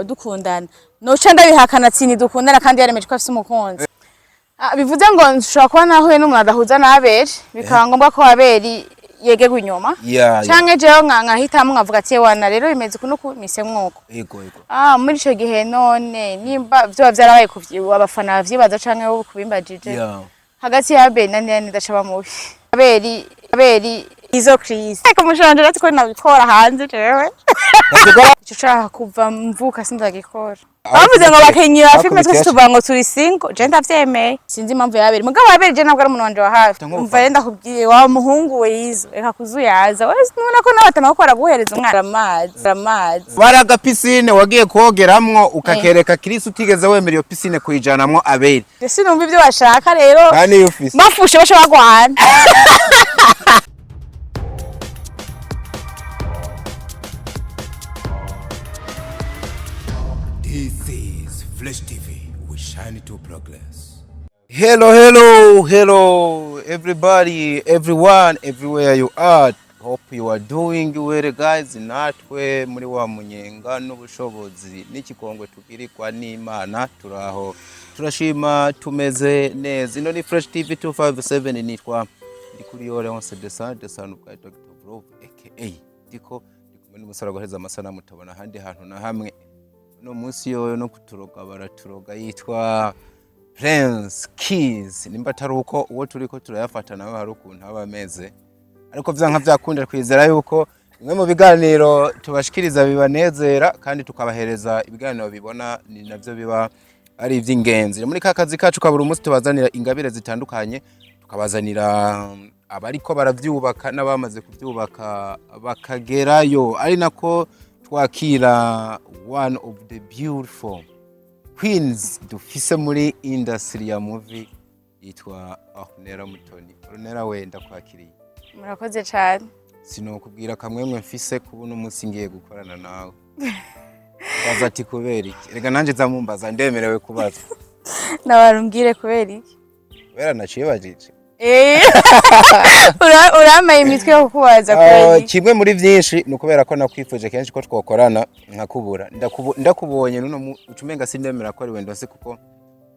Dukundana noca ndabihakana ati ntidukundana kandi yaremeje ko afise umukunzi. Ah, bivuze ngo nshobora kuba nahuye n'umuntu adahuza na Abeli, bikaba ngombwa ko Abeli yegerwa inyuma, canke jewe nkahitamwo nkavuga ati: "Wana rero bimeze uku n'uku, mise mwuko." Yego yego. Ah, muri ico gihe none nimba vyoba vyarabaye abafana bavyibaza canke bo kubimbajije, hagati ya Abeli na Niyani ndacaba mubi. Abeli, Abeli izo Chris ariko mushanje ati ko nabikora hanze jewe. Ico caha kuva mvuka sindagikora. Bavuze ngo abakinyi ba filime twese tuvuga ngo turi single, je ndavyemeye. Sinzi impamvu yabere, mugabo yabere je ntabwo ari umuntu wanje wa hafi. Umva rero, ndakubwiye wa muhungu we yizo, reka kuzuyaza we, nubona ko nawe atama ko araguhereza umwana amazi amazi. Bari agapiscine wagiye kogeramwo ukakereka Chris, utigeze wemera iyo piscine kuyijanamwo Abeli. Je sinumva ivyo bashaka rero. Kandi iyo ufise bafushe baca bagwana. This is Flash TV. We shine to progress. Hello, hello, hello, everybody, everyone, everywhere you are. Hope you are doing well, guys. Natwe muri wa munyenga n'ubushobozi n'ikikongwe tugirikwa n'Imana, turaho, turashima, tumeze neza. Ino ni Fresh TV 257, nitwa Ndikuriyo Leonce Desan Desan ubwa Dr. Vrov aka Diko, ndi kumwe n'umusore aguheza amasanamu tubona ahandi hantu na hamwe no munsi yoyo no kuturoga baraturoga, yitwa Prince Keys. Nimba atari uko uwo turiko turayafata nawe hari ukuntu aba ameze, ariko vyanka vyakunda twizera yuko bimwe mu biganiro tubashikiriza bibanezera kandi tukabahereza ibiganiro bibona, ni navyo biba ari ivy'ingenzi muri ka kazi kacu ka buri munsi. Tubazanira ingabire zitandukanye, tukabazanira abariko baravyubaka n'abamaze kuvyubaka bakagerayo, ari nako twakira one of the beautiful queens dufise muri industry ya movie, yitwa Ornella Mutoni. Ornella we, ndakwakiriye. Murakoze cyane. Sinokubwira kamwemwe mfise kubona umunsi ngiye gukorana nawe. Baza ati kubera iki? Reka nanje zamumbaza, ndemerewe kubaza. Nabarumbwire kubera iki? Kubera nacibajije. Eh. Uramaye imitwe yo kukubaza kubera iki. Kimwe muri byinshi ni ukubera ko nakwifuje kenshi ko twakorana nkakubura. Ndakubonye nuno uca umenga sindemera ko ari we ndose, kuko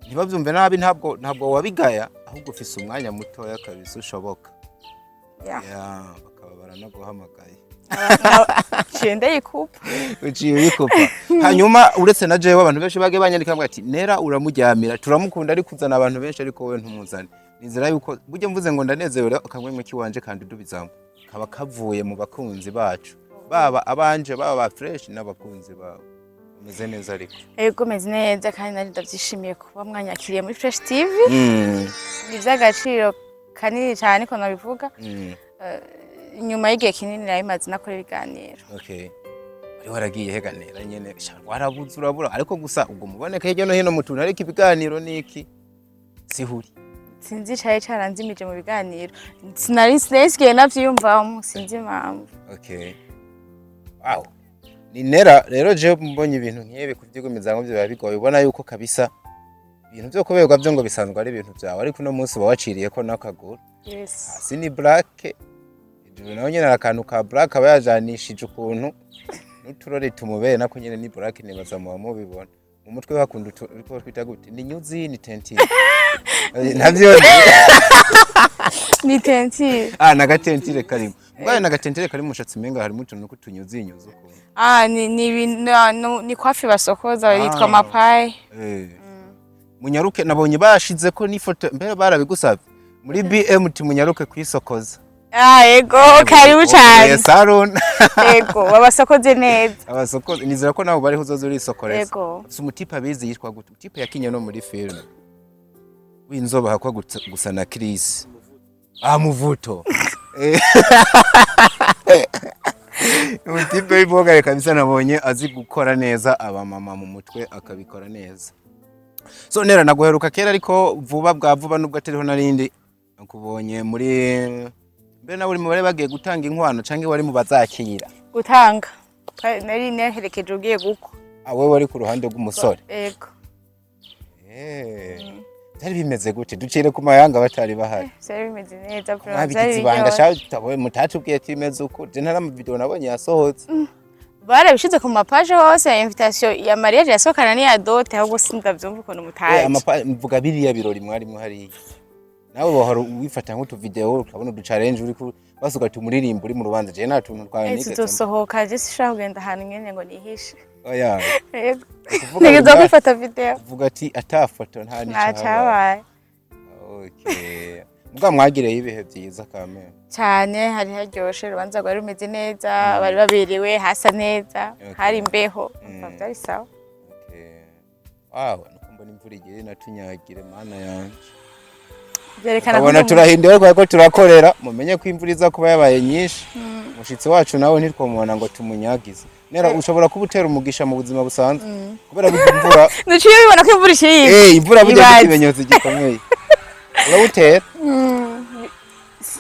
ntibabyumve nabi, ntabwo wabigaya, ahubwo ufise umwanya mutoya kabisa ushoboka. Ya, bakaba baranaguhamagaye. Ciye ndayikupa. Uciye uyikupa. Hanyuma uretse na jewe, abantu benshi bagiye banyandika bavuga ati: "Nera uramuryamira, turamukunda, ariko uzana abantu benshi ariko wowe ntumuzane." Nizera yuko burya mvuze ngo ndanezerewe, akamwemwe kiwanje kandi udubizamo kaba kavuye mu bakunzi bacu, baba abanje, baba ba fresh n'abakunzi bawe. Umeze neza ariko? Ego, meze neza kandi nari ndabyishimiye kuba mwanyakiriye muri Fresh TV. Ni iby'agaciro kanini cyane ko nabivuga. Nyuma y'igihe kinini nari maze nakora ibiganiro. Okay, wari waragiye heganera nyene sha, warabuze urabura, ariko gusa ubwo muboneka hirya no hino mu tuntu, ariko ibiganiro niki sihuri. Sinzi cari caranzimije mu biganiro, sinari sinasigaye navyiyumvamo, sinzi impamvu. Okay. Wow. Ni Nera rero, je mbonye ibintu nk'ibi kuvyigumiza ngo biba bigoye, ubona yuko kabisa ibintu byo kuberwa byo ngo bisanzwe ari ibintu byawe, ariko uno munsi uba waciriye ko n'akaguru. Hasi ni black, hejuru naho nyene hari akantu ka black aba yajanishije ukuntu n'uturori tumubere, nako nyene ni black, nibaza muba mubibona. Mu mutwe hakunda utu twita gute? Ni nyuzi, ni teinture, navyo. Ni teinture. Ah, nagateinture karimo ubwayo, nagateinture karimo umushatsi, umenga harimo utuntu tw'utunyuzi nyuzi ukuntu. Ah, ni coiffe basokoza yitwa mapayi. Eh. Munyaruke, nabonye bashize ko n'ifoto mbere barabigusabye muri BMT, munyaruke kwisokoza. Ah, ego, karibu cyane. Salon. Ego, babasokoze neza. Abasokoza, nizera ko nawe bariho uzoza urisokoreza. Ego. Si umutipe abizi yitwa gute? Umutipe yakinye no muri filme w'inzobe hakwa gusa na Chris. Ah, Muvuto. Eh. Umutipe w'ibogare kabisa, nabonye azi gukora neza abamama mu mutwe, akabikora neza. So Nera, naguheruka kera, ariko vuba bwa vuba nubwo atariho narindi nakubonye muri mbere, nawe uri mu bari bagiye gutanga inkwano canke wari mu bazakira? Gutanga. Nari neherekeje ugiye gukwa. Ah, wewe wari ku ruhande rw'umusore? Ego. Eh. Byari bimeze gute? Ducire ku mayanga batari bahari. Byari bimeze neza bro, byari Mwabigize ibanga? biryoshe. Sha, mutacubwiye ati imeze uko. Je ntari amavideo nabonye yasohotse. Barabishize ku mapaje hose, invitation ya mariage yasohokana n'iya dot, ahubwo sindavyumva ukuntu mutazi. Mvuga biriya birori mwarimwo hariya, nawe wahora wifata nk'utuvideo, ukabona udu challenge uri basuka tumuririmbo uri mu rubanza. Je nta tuntu twawe nigeze. Tuzosohoka, je sinshaka kugenda ahantu nyene ngo nihishe. Oya. Yego. Kuvuga Ntegerezwa kwifata video. Uvuga ati ata foto nta Nta n'icabaye. Cabaye. Okay, muga mwagireyo ibihe vyiza kamere. Cyane, hari haryoshe, urubanza rwari rumeze neza, bari baberewe, hasa neza, hari imbeho. Umva, byari sawa. Okay. Wow, nuko mbona imvura igiye natunyagire, Mana yanje. Byerekana ko Ukabona turahinduwe kubera ko turakorera. Mumenye ko imvura iza kuba yabaye nyinshi, umushitsi wacu nawe ntitwamubona ngo tumunyagize. Nera, ushobora kuba utera umugisha mu buzima busanzwe kubera burya imvura. Duciye bibona ko imvura ishiye. Imvura burya ni Ibaze. ikimenyetso gikomeye, urawutera.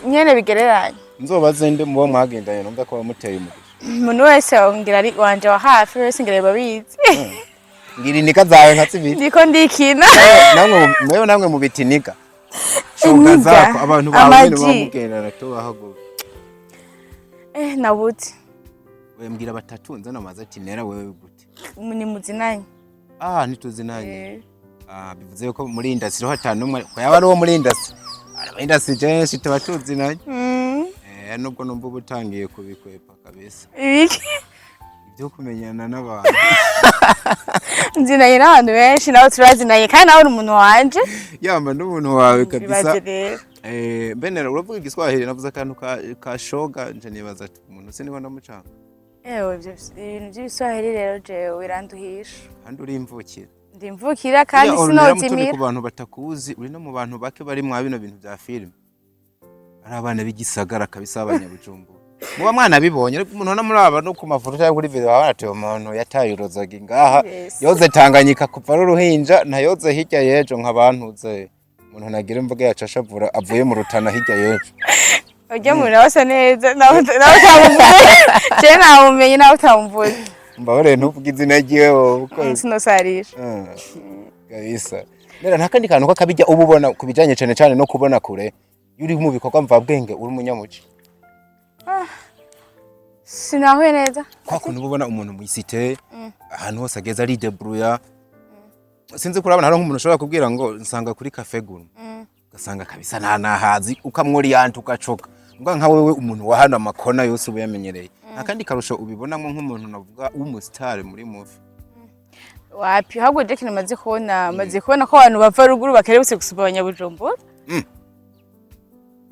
Nyene bigereranye. Nzobaze nde mubo mwagendanye numva ko wamuteye umugisha? Umuntu wese ngira ari wanje wa hafi wese ngira babizi. Ngira inika zawe nka zibiri. Ndiko ndikina. Namwe mwewe, namwe mu bitiniga shoga Iniga. zako, abantu bawe nyene Amaji. bamugendana tubahaguruka. Nabuze. We mbwira batatu nze namaze ati nera wewe gute? Ni muzinanye. Ah, ntituzinanye. Ah, bivuze ko muri industry ho hatanu umwe ko yaba ari uwo muri industry. Ari industry jenshi tuba tuzinanye. Nubwo numva uba utangiye kubikwepa kabisa. Ibiki? Ibyo kumenyana n'abantu. Nzinanye n'abantu benshi, nawe turazinanye kandi nawe uri umuntu wanje. Yamba n'umuntu wawe kabisa. Bibaze rero. Benera, uravuga igiswahili? Navuze akantu ka shoga, nje nibaza ati umuntu sinibona ndamucanga. Ewe, ibyo ibintu by'ibiswahili rero jewe biranduhisha. Kandi uri imvukira. Ndimvukira kandi. Burya Ornella Mutoni, Sinozimira. ku bantu batakuzi, uri no mu bantu bake bari mwa bino bintu bya filime ari abana b'igisagara kabisa b'abanyabujumbura. Muba mwanabibonye, ariko umuntu no muri aba no ku mafoto cyangwa kuri video babona ati umuntu yataye uruzogi ngaha. Yes. Yoze Tanganyika kuva ari uruhinja, ntayoze hirya y'ejo nk'abantuze umuntu nagira imvuga yacu ashavura avuye mu Rutana hirya y'ejo. Ujya muntu nawe asa neza, nawe utamuvuze, jewe ntamumenye, nawe utamuvuze. Mbabarire, ntuvuge izina ryiwe wowe uko. Sinosarisha. Kabisa. Nera, nta kandi kantu k'akabijya uba ubona ku bijanye cane cane no kubona kure iyo uri mu bikorwa mvabwenge, uri umunyamuci? Sinahuye neza. Kwa kuntu uba ubona umuntu mw'isite, ahantu hose ageze aridebruya. Sinzi kurabona, hari nk'umuntu ushobora kubwira ngo nsanga kuri Cafe Gourmet, ugasanga kabisa nta nahazi, ukamworiyanta ugacoka. Mbwa nka wewe, umuntu wa hano, amakona yose uba yamenyereye, nta kandi karusho ubibonamo nk'umuntu navuga w'umusitari muri movie? Wapi, ahubwo je kintu maze kubona ko abantu bava ruguru bakerebutse gusumba abanyabujumbura.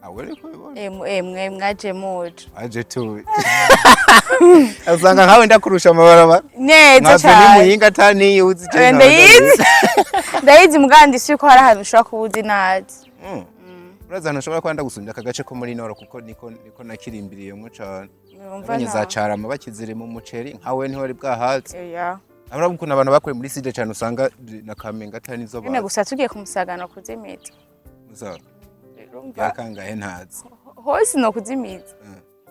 Awe ariko ubibona. Emwe, mwaje muje. Aje tu usanga nkawe ndakurusha amabarabara. Neza. Nkaze Cyane. ni muyinga ataniye uzi je. Ndayizi, ndayizi, mugandi si ko hari ahantu ushobora kuba uzi nazi. Uraza ahantu ushobora kuba ndagusumbya aka gace ko muri nord, kuko niko nakirimbiliyemo cane. Numva. Nabonye za Carama bakizirima umuceri, nkawe ntiwari bwahaze. Oya. Urabona ukuntu abantu bakuye muri side cane, usanga na Kamenge atari nizo Nyine bazi. gusa tugiye kumusagana kuzimiza. Musa, Urumva, yakangahe ntazi. Hose no kuzimiza.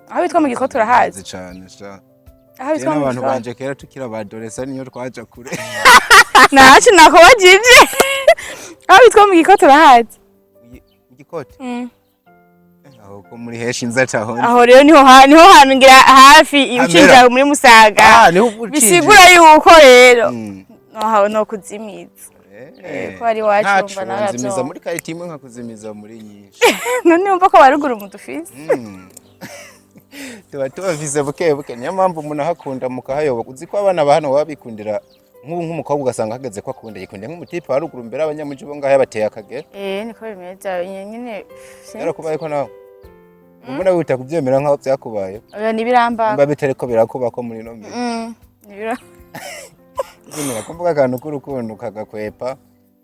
Aho bitwa mu Giko turahazi. Ntazi cane sha. Aho Je bitwa mu n'abantu Giko. banje kera tukiri abadolescents niyo twaja kure. Nacu nakubajije. Aho bitwa mu Giko turahazi. Mu Gikote? Aho ko muri heshi nza caho. Aho rero niho hantu ngira hafi ucinjira muri Musaga. Ah, niho ucinjira. Bisigura yuko rero no no kuzimiza. Eh, ko ari iwacu, ntaco wumva nawe nzimiza aravyumva. muri kariti imwe nkakuzimiza muri nyinshi. None wumva ko baruguru mudufise. Tuba tubafise buke buke, niyo mpamvu umuntu ahakunda mukahayoboka. Uzi ko abana ba hano baba bikundira nk'ubu, nk'umukobwa ugasanga hageze ko akunda, yikundira nk'umutipe wa ruguru mbere abanyamuji bo ngaho yabateye akagera. Niko bimeze nyine. Yarakubaye ko nawe mbona wita kubyemera nk'aho byakubaye. Oya, nibiramba. Nimba bitari ko birakuba ko muri ino minsi. Nibira. Zemera ko mvuga akantu k'urukundo kagakwepa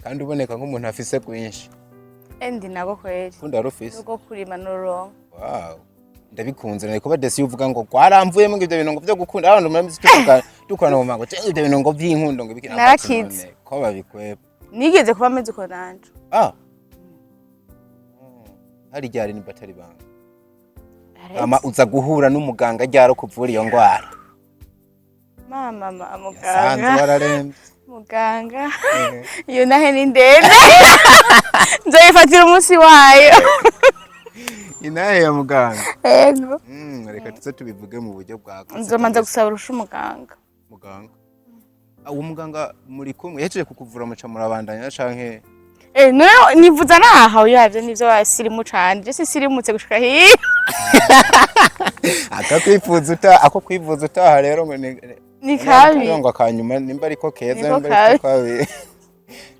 kandi uboneka nk'umuntu afise rwinshi. Ndi nabo kweri. Ukunda rufise. Nuko kurima n'uronka. Wow. Ndabikunze nari kuba desi uvuga ngo kwaramvuyemo ngo ibyo bintu ngo byo gukunda abantu murabizi, tuvuga dukorana mu mango cyangwa ibyo bintu ngo by'inkundo ngo ibiki. Narakize. Ko babikwepa. Nigeze kuba meze uko nanje. Ah. Hari ryari ni batari banga. Ama uza guhura n'umuganga ryaro kuvura iyo ngwara? Mama, mama. Yasanze Muganga. wararembye. Muganga iyo nahe ni ndende, nzoyifatira umunsi wayo. Inahe ya muganga? Ego. Reka tuze tubivuge mu buryo bwagutse. Nzomanza Kabisa. gusaba urusha umuganga. Muganga. Ah, uwo muganga muri kumwe yahejeje kukuvura, muca murabandanya canke? Eh, none nivuza naha uyavye nivyo basirimu cane, je sisirimutse gushika hiyo. Akakwifuza uta ako kwivuza utaha rero ngo ni Ni kabi. ngo akanyuma nimba ariko keza, Niko nimba ariko kabi.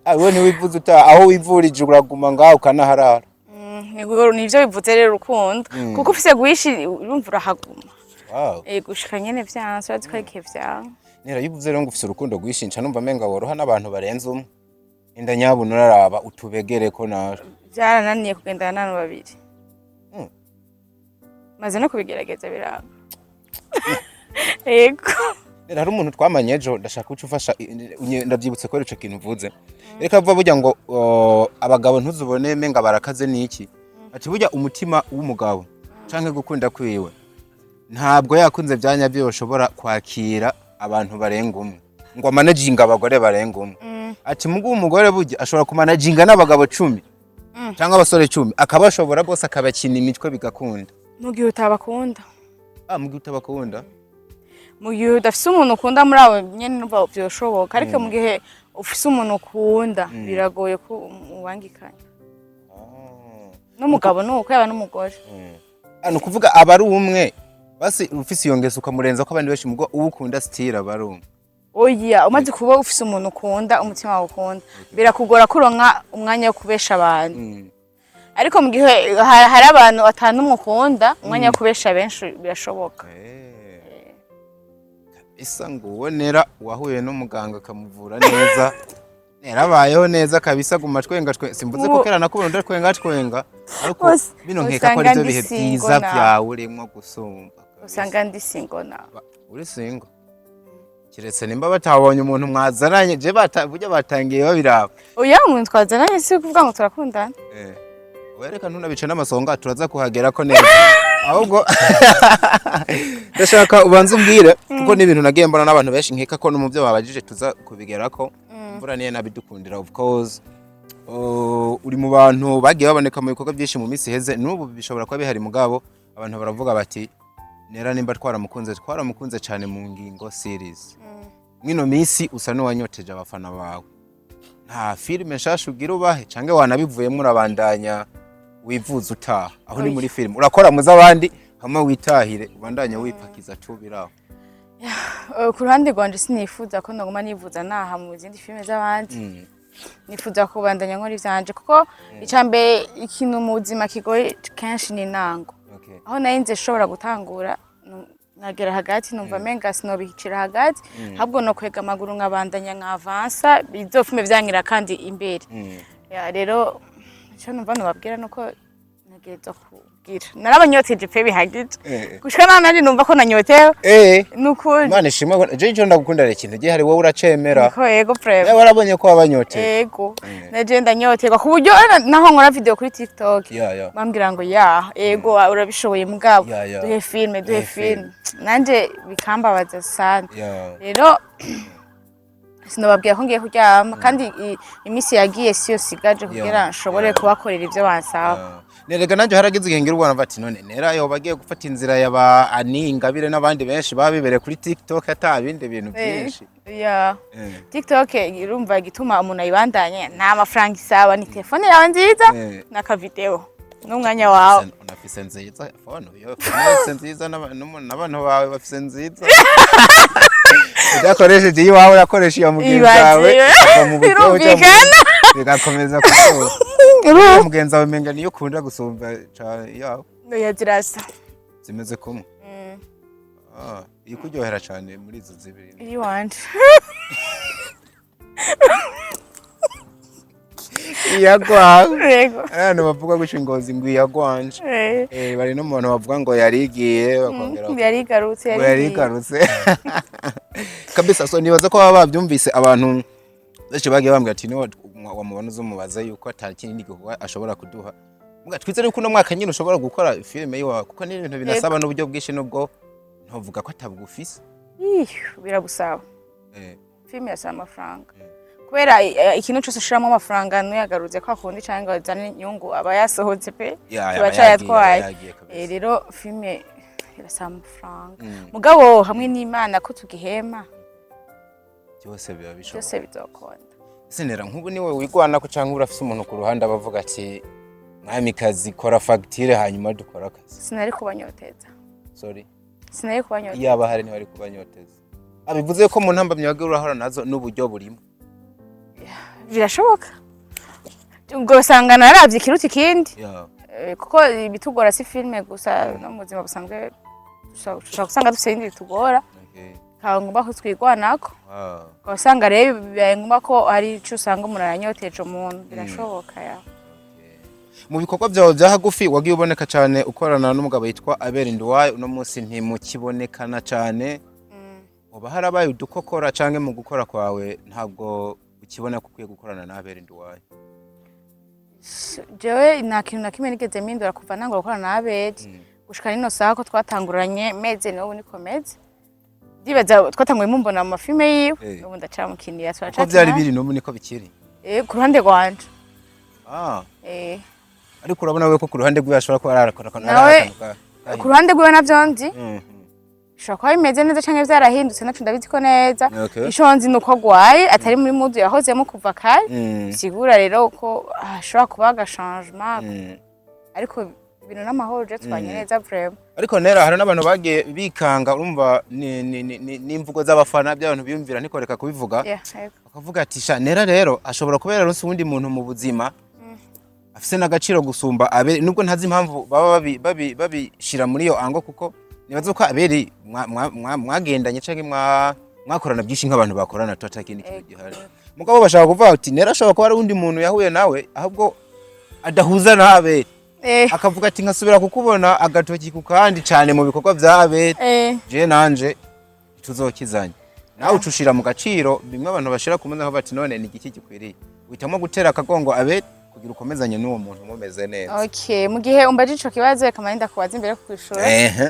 Ah, wewe ntiwivuza utaha, aho wivurije uraguma ngaho ukanaharara. Nivyo bivuze rero urukundo, kuko ufise guhishi urumva urahaguma. Eh, gushika nyene vyanse, urazi ko ari igihe vyanse. Nera yivuze rero ngo ufise urukundo rwinshi, nca numva menga woroha n'abantu barenze umwe. Inda nyabuna uraraba utubegere ko nawe. Vyarananiye kugendana n'abantu babiri. Maze no kubigerageza biranga, yego. Nera, hari umuntu twamanye ejo, ndashaka uca ufasha, ndavyibutse ko ico kintu uvuze. Reka vuba burya ngo abagabo ntuzubone menga barakaze niki. Ati burya umutima w'umugabo canke gukunda kwiwe, ntabwo yakunze vyanya byo bashobora kwakira abantu barenga umwe, ngo amanaginga abagore barenga umwe. Ati mugu umugore burya ashobora kumanaginga n'abagabo 10 cyangwa abasore 10, akabashobora bose, akabakina imitwe bigakunda. Mu gihe utabakunda. Ah, mugihe utabakunda. Mu gihe udafise umuntu ukunda muri abo nyene numva vyoshoboka, ariko mu gihe ufise umuntu ukunda biragoye ko mubangikanya. N'umugabo nuko yaba n'umugore. Ah, ni ukuvuga aba ari umwe basi ufise iyo ngeso ukamurenza ko abandi benshi, mugo uwo ukunda still aba ari umwe. Oya, umaze kuba ufise umuntu ukunda, umutima wawe ukunda, birakugora kuronka umwanya wo kubesha abantu. Ariko mu gihe hari abantu atanu ukunda, umwanya wo kubesha benshi birashoboka. Kabisa ngo ubonera uwahuye n'umuganga akamuvura neza, yarabayeho neza kabisa, guma twenga twenga. Simvuze ko kera nakubona udatwenga twenga, ariko bino nkeka ko usanga arivyo ndi bihe single vyiza now. vyawe urimwo gusumba kabisa. Usanga ndi single now. Uri single kiretse nimba batabonye umuntu mwazananye, je burya batangiye babiraba. Oya, umuntu twazananye si ukuvuga ngo turakundana. Eh. Wereka ntunabice n'amasonga, turaza kuhagera ko neza. Ahubwo ndashaka ubanze umbwire, kuko ni ibintu nagiye mbona n'abantu benshi, nkeka ko no mu byo babajije tuza kubigerako. Imvura niyo nabidukundira, of course. Uri mu bantu bagiye baboneka mu bikorwa byinshi mu minsi iheze, n'ubu bishobora kuba bihari, mugabo abantu baravuga bati Nera nimba twaramukunze, twaramukunze cyane mu ngingo series. Mwino minsi usa n'uwanyoteje abafana bawe, nta filime nshasha ugira ubahe, canke wanabivuyemo urabandanya wivuza utaha? Aho ni Oya. muri filime urakora mu z'abandi, hama witahire ubandanya wipakiza tubiraho. Ku ruhande rwanje sinifuza ko naguma nivuza naha mu zindi filime z'abandi. Nifuza kubandanya nkora ivyanje, kuko ica mbere ikintu mu buzima kigoye kenshi ni intango. Aho nari nzi nshobora gutangura, nkagera hagati numva menga sinobicira hagati, ahubwo no kwega amaguru nkabandanya nkavansa, bizofume vyankira kandi imbere. Ya, rero ico numva nobabwira nuko ntegerezwa kugira narabanyoteje pe bihagije gushika naho nanje numva ko nanyotewe. Nukuri. Imana ishimwe ko je ico ndagukundira ikintu gihari, wowe uracemera. Niko, yego prema. Nawe warabonye ko wabanyoteje. Ego, naje ndanyoterwa ku buryo naho nkora video kuri TikTok Ya. bambwira ngo ya ego urabishoboye, mugabo Ya. duhe filme, duhe Duhe filme. filme, nanje bikambabaza sana. Rero sinobabwira ko ngiye kuryama, kandi iminsi yagiye siyo sigaje kugira nshobore kubakorera ivyo bansaba. Nerega nanjye haragize igihe ngira ubona bati none Nera yoba agiye gufata inzira yaba Ani Ingabire n'abandi benshi baba bibereye kuri TikTok ata bindi bintu byinshi. Ya. TikTok irumva igituma umuntu ayibandanye nta mafaranga isaba, ni telefone yawe nziza n'akavideo n'umwanya wawe. Unafise nziza phone, yo phone nziza, n'abantu bawe bafise nziza. Udakoresheje iwawe urakoresha iya mugenzi Ibaze. wawe, ukava mu buryo uja mu Birumvikana. bigakomeza kuba mugenzi wawe menga niyo ukunda gusumba cane yawe. Oya, zirasa. Zimeze kumwe. Ah, ikuryohera cane muri izo zibiri? Iwanje. Iyagwawe? Yego. Abantu bavuga guca ingozi ngo iyagwanje. Eh, bari no mu bantu bavuga ngo yarigiye, bakongera Yarigarutse. ngo yarigarutse kabisa. So nibaza ko baba babyumvise, abantu benshi bagiye bambwira ati niwe wamubona uzomubaza yuko ata kindi gikorwa ashobora kuduha. Muga twizere yuko uno mwaka nyine ushobora gukora filime yiwawe, kuko ni ibintu binasaba n'uburyo bwinshi, nubwo ntovuga ko atabwufise. Ih, biragusaba. Filime yasaba amafaranga. Kubera ikintu cyose ushiramo amafaranga nuyagaruze kwa kundi canke ngo azane inyungu, aba yasohotse pe. Ya, Kiba aba yagiye, cayatwaye. aba yagiye kabisa. Rero filime irasaba amafaranga, mugabo hamwe n'Imana ko tugihema, Byose biba bishoboka. Byose bizokunda. Sinera, nk'ubu niwe wigwanako canke urafise umuntu ku ruhande abavuga ati: "Mwamikazi, kora fagitire, hanyuma dukora akazi"? Sinari kubanyoteza. Sorry? Sinari kubanyoteza. Iyaba hari ntibari kubanyoteza. Abivuze ko mu ntambamyi wagiye urahora nazo n'uburyo burimo. Birashoboka, ubwo usanga naravye ikiruta ikindi. Kuko ibitugora si filime gusa, no mu buzima busanzwe ushobora gusanga dufise ibindi bitugora, bikaba ngombwa ko twigwanako. Ugasanga rero bibaye ngombwa ko hari ico usanga umuntu aranyoteje umuntu, birashoboka ya. Mu bikorwa byawe bya hagufi wagiye uboneka cyane ukorana n'umugabo yitwa Abel Nduwayo. Uno munsi ntimukibonekana cyane. Uba harabaye udukokora canke mu gukora kwawe ntabwo ukibona ko ukwiye gukorana na Abel Nduwayo? Jewe nta kintu na kimwe nigeze mpindura kuva nangura gukorana na Abeli gushika nino saha. Ko twatanguranye meze, n'ubu niko meze. Ndibaza twatanguye mumbona mu mafilme yiwe, n'ubu ndacamukinira. Uko Turacakina. byari biri n'ubu niko bikiri? Ku ruhande rwanje. Ariko urabona we ko ku ruhande rwiwe ashobora kuba ararakora Nawe ku ruhande rwiwe navyo nzi, bishobora kuba bimeze neza canke vyarahindutse, naco ndabizi ko neza. Ico nzi ni uko agwaye, atari muri mood yahozemo kuva kare. Sigura rero ko hashobora kuba agachangement, ariko ibintu n'amahoro, je tubanye neza vraiment. Ariko nera, hari n'abantu bagiye bikanga, urumva n'imvugo z'abafana by'abantu biyumvira, ntikoreka kubivuga, Yeah, yego. bakavuga ati: "Sha Nera rero ashobora kuba yararonse uwundi muntu mu buzima afise n'agaciro gusumba Abeli." Nubwo ntazi impamvu baba babishira muri iyo ango, kuko nibaza ko Abeli mwagendanye canke mwakorana byinshi nk'abantu bakorana, tu atakindi kintu gihari. Mugabo bashaka kuvuga ati Nera ashobora kuba ari uwundi muntu yahuye nawe, ahubwo adahuza na Abeli, akavuga ati: "Nkasubira kukubona agatoki ku kandi cane mu bikorwa vya Abeli, je nanje tuzokizanya nawe." Ucushira mu gaciro bimwe abantu bashira ku meza bati: "None ni igiki gikwiriye?" Uhitamo gutera akagongo Abeli kugira ukomezanye n'uwo muntu mumeze neza. Okay, mu gihe umbaje ico kibazo, reka mande ndakubaza imbere yo kukwishura. Ehe.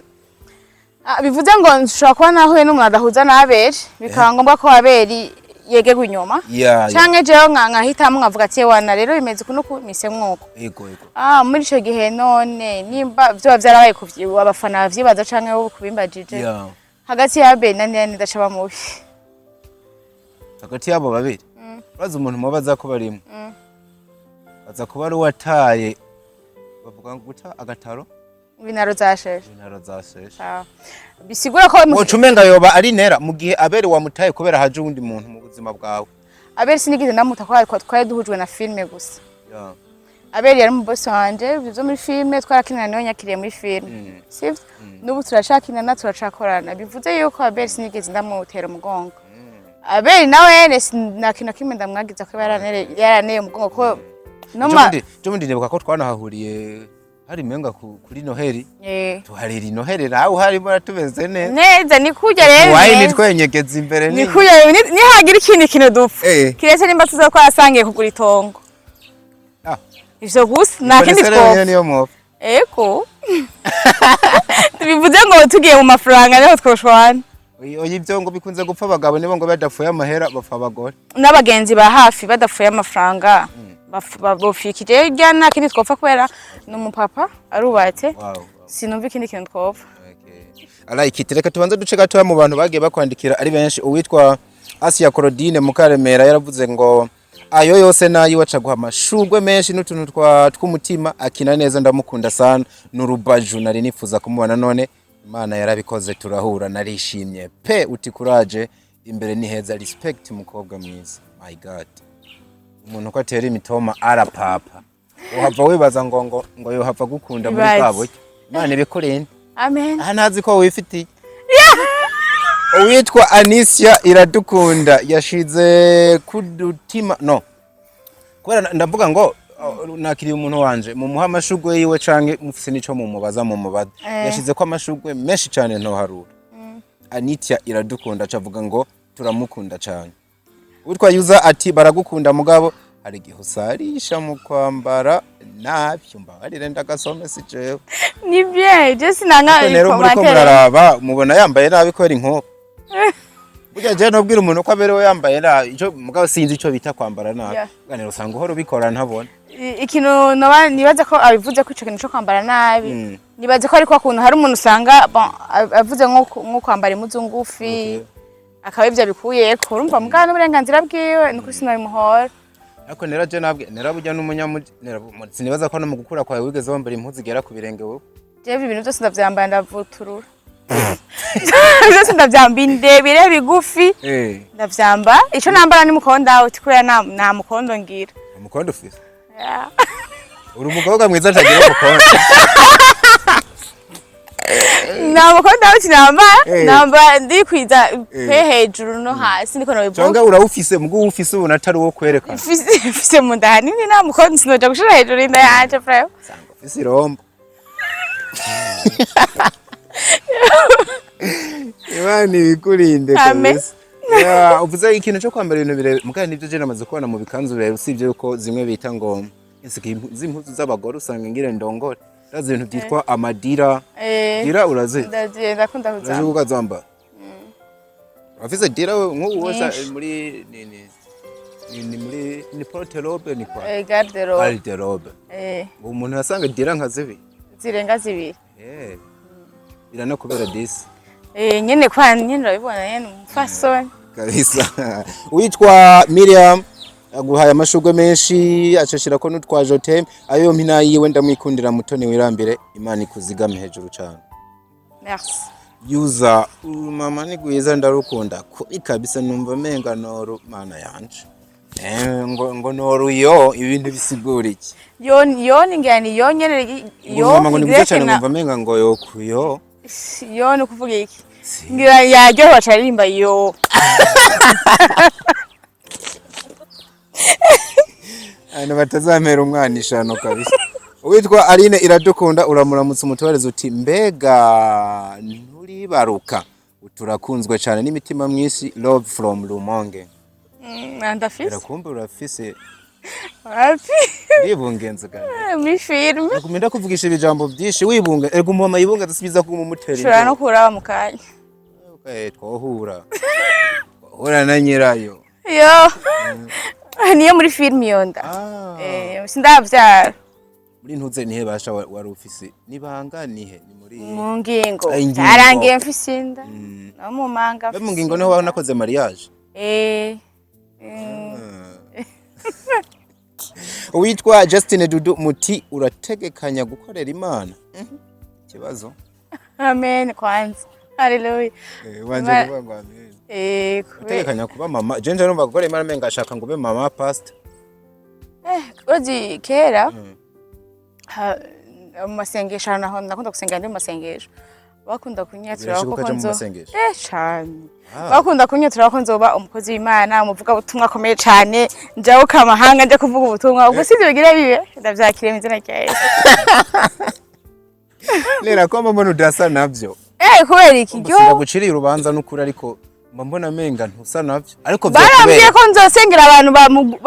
Bivuze ngo nshobora kuba nahuye n'umuntu adahuza na Abeli, bikaba ngombwa ko Abeli yegerwa inyuma, Ya. canke jewe nkahitamwo nkavuga ati: "Wana rero bimeze uku nuku, mise mwuko." Yego. Muri ico gihe none nimba vyoba vyarabaye abafana bavyibaza canke bo kubimbajije, hagati ya Abeli na Niyani ndacaba mubi. Hagati y'abo babiri, urazi umuntu mubaza ko barimo baza kuba ari uwataye, bavuga ngo guta agataro Ibinaro zasheshe. Intaro zasheshe. Bisigura ko Woca umenga yoba ari Nera mu gihe Abeli wamutaye kubera haje uwundi muntu mu buzima bwawe. Abeli sinigeze ndamuta ko twari duhujwe na filme gusa. Abeli yari mu boss wanje, ivyo vyo muri filme twarakinana, niwe nyakiriye muri filme, sivyo? N'ubu turacakinana, turacakorana. Bivuze yuko Abeli sinigeze ndamutera umugongo. Abeli nawe nta kintu na kimwe ndamwagiza ko yaraneye umugongo, ko no ma Ejo bundi nibuka ko twanahahuriye hari menga kuri Noheli, tuharira inoheli nawe uharimo tumeze neza. Neza, ni kurya rero. Wayini Neza. twenyegeza imbere. Ni kurya, nihagira ikindi kintu dupfa, kiretse nimba tuza twarasangiye kugura itongo. Ivyo gusa, nta kindi Polisi rero twopfa. niyo mwopfa. Eko tubivuze ngo tugiye mu mafaranga niho twoshwana. Oya, ibyo ngo bikunze gupfa abagabo, nibo ngo badapfuye amahera bapfa abagore. N'abagenzi ba hafi badapfuye amafaranga bofikije irya, nta kindi twopfa kubera ni umupapa arubatse. Sinumva ikindi kintu twopfa. Okay. I like it. Reka tubanze duce gatoya mu bantu bagiye bakwandikira ari benshi. Uwitwa Asia Claudine Mukaremera yaravuze ngo ayo yose nayi waca guha amashurwe menshi n'utuntu twa tw'umutima, akina neza, ndamukunda sana, n'urubaju nari nifuza kumubona, none Imana yarabikoze turahura, narishimye pe. Uti courage, imbere ni heza, respect mukobwa mwiza. My God, umuntu ko atera imitoma arapapa, uhava wibaza ngo yohava gukunda muri Ibaze. bwa buryo. Imana ibikurinde. Amen. Aha ntazi ko wifitiye. Uwitwa Anisia Iradukunda yashize kudutima no kubera ndavuga ngo nakiriye umuntu wanje, mumuha amashurwe yiwe canke mufise nico mumubaza mumubaza. Yashize ko amashurwe menshi cane ntoharura. Anitia Iradukunda acavuga ngo turamukunda cane. Uwitwa Yuza ati baragukunda, mugabo hari igihe usarisha mu kwambara nabi. Mbabarire ndagasome, si jewe. Ni bien, je sinanga. Ariko rero muriko muraraba mubona yambaye nabi kubera inkoho. Burya je nobwira umuntu ko aberewe yambaye nabi, ico mugabo sinzi ico bita kwambara nabi. Ganira usanga uhora ubikora ntabona. Ikintu noba nibaza ko abivuze ko ico kintu co kwambara nabi, nibaza ko ariko kuntu hari umuntu usanga, bon, avuze nko kwambara impuzu ngufi, akaba ivyo abikuyeko. Urumva, mugabo n'uburenganzira bwiwe, nuko sinabimuhora. Ariko nera je nabwe nera burya n'umunyamuji nera, sinibaza ko no mu gukura kwawe wigeze wambara impuzu igera ku birenge wowe. Jewe ibintu byose ndavyambara, ndavuturura byose, ndavyamba indebire, bigufi, ndavyamba. Ico nambara ni mukondo out, kubera nta mukondo ngira. Umukondo ufise? Yeah. Uri umukobwa mwiza atagira umukondo. Nta mukondo out nambara. Nambara ndikwiza pe, hejuru no hasi, niko nobivuga. Cyangwa urawufise, mugo uwufise ubona atari uwo kwerekana. Mfise mu nda hanini, nta mukondo, sinoja gushira hejuru inda yanje frère. Sanga ufise irombo. Imana ibikurinde. Amen. Kabisa. Ya, uvuze ikintu cyo kwambara ibintu birebire, mugabo nibyo je namaze kubona mu bikanzu birebire, usibye yuko zimwe bita ngo z'impuzu z'abagore, usanga ngira ndongore. Ndazi ibintu byitwa amadira. Dira urazi? Ndagiye, ndakunda Urazi kuzamba. kukazamba? Urafise dira we nk'ubu wose? Nyinshi. Muri ni muri ni porte-robe, ni kwa Garde-robe. Garde-robe. Umuntu yasanga dira nka zibiri. Zirenga zibiri. Biranakubera disi. Nyene kwa nyene urabibona nyene umufasoni. Kabisa. Witwa Miriam aguhaye amashurwe menshi, acashira ko n'utwa je t'aime. Ayo mpina yiwe ndamwikundira. Mutoni wirambire, Imana ikuzigame hejuru cyane. Merci. Yuza mama ni gwiza, ndarukunda kubi kabisa, numva menga noru mana yanje. Ngo noru yo ibintu bisigura iki? Yo yo ningira ni yo nyene yo. Ngo mama ngo ni gwiza cyane, na ngumva menga ngo yo kuyo. Yo ni kuvuga iki? Ngira yaryohewe acaririmba yo. Abantu batazamera umwana ishano kabisa. Uwitwa Aline Iradukunda, uramuramutsa umutubarezi uti mbega nturibaruka, turakunzwe cyane n'imitima myinshi, love from Rumonge. Ndafise. Irakumva urafise. Wapi. Uribungenze gane. Muri filime. Nagumye kuvugisha ibijambo byinshi wibunga, erega umumama yibunga adasubiza ko umumutera. Ushobora no kuraba mu kanya. Twohura twohura na nyirayo. Yo niyo muri filime iyo nda. Ah. Sindavyara. Muri ntuze nihe basha wari ufise nibanga, nihe ni muri Mu ngingo. Ah, ingingo. Arangiye mfise inda no mu manga. Mbe mu ngingo niho wanakoze mariage? Eh. Uwitwa Justin Dudu muti urategekanya gukorera Imana? Ikibazo. Amen kwanza, haleluya. Wanje kuvuga ngo amen. Utegekanya kuba mama? Je nje numva gukorera Imana menga ashaka ngo ube mama pastor. Urazi kera mu masengesho, ahantu naho ndakunda gusenga, ndi mu masengesho bakunda kunyatura Birashoboka ko ukaja mu nzo masengesho? Cane. Ah. Bakunda kunyatura ko nzoba umukozi w'Imana, umuvugabutumwa akomeye cane, njabuka amahanga nje kuvuga ubutumwa. Ubwo sivyo bigira bibe, ndavyakiriye mu izina rya Yesu. Lera ko mbona udasa navyo. Kubera iki ryo? Sindaguciriye urubanza n'ukuri, ariko mba mbona menga ntusa navyo, ariko Barambwiye vyakubera. ko nzosengera abantu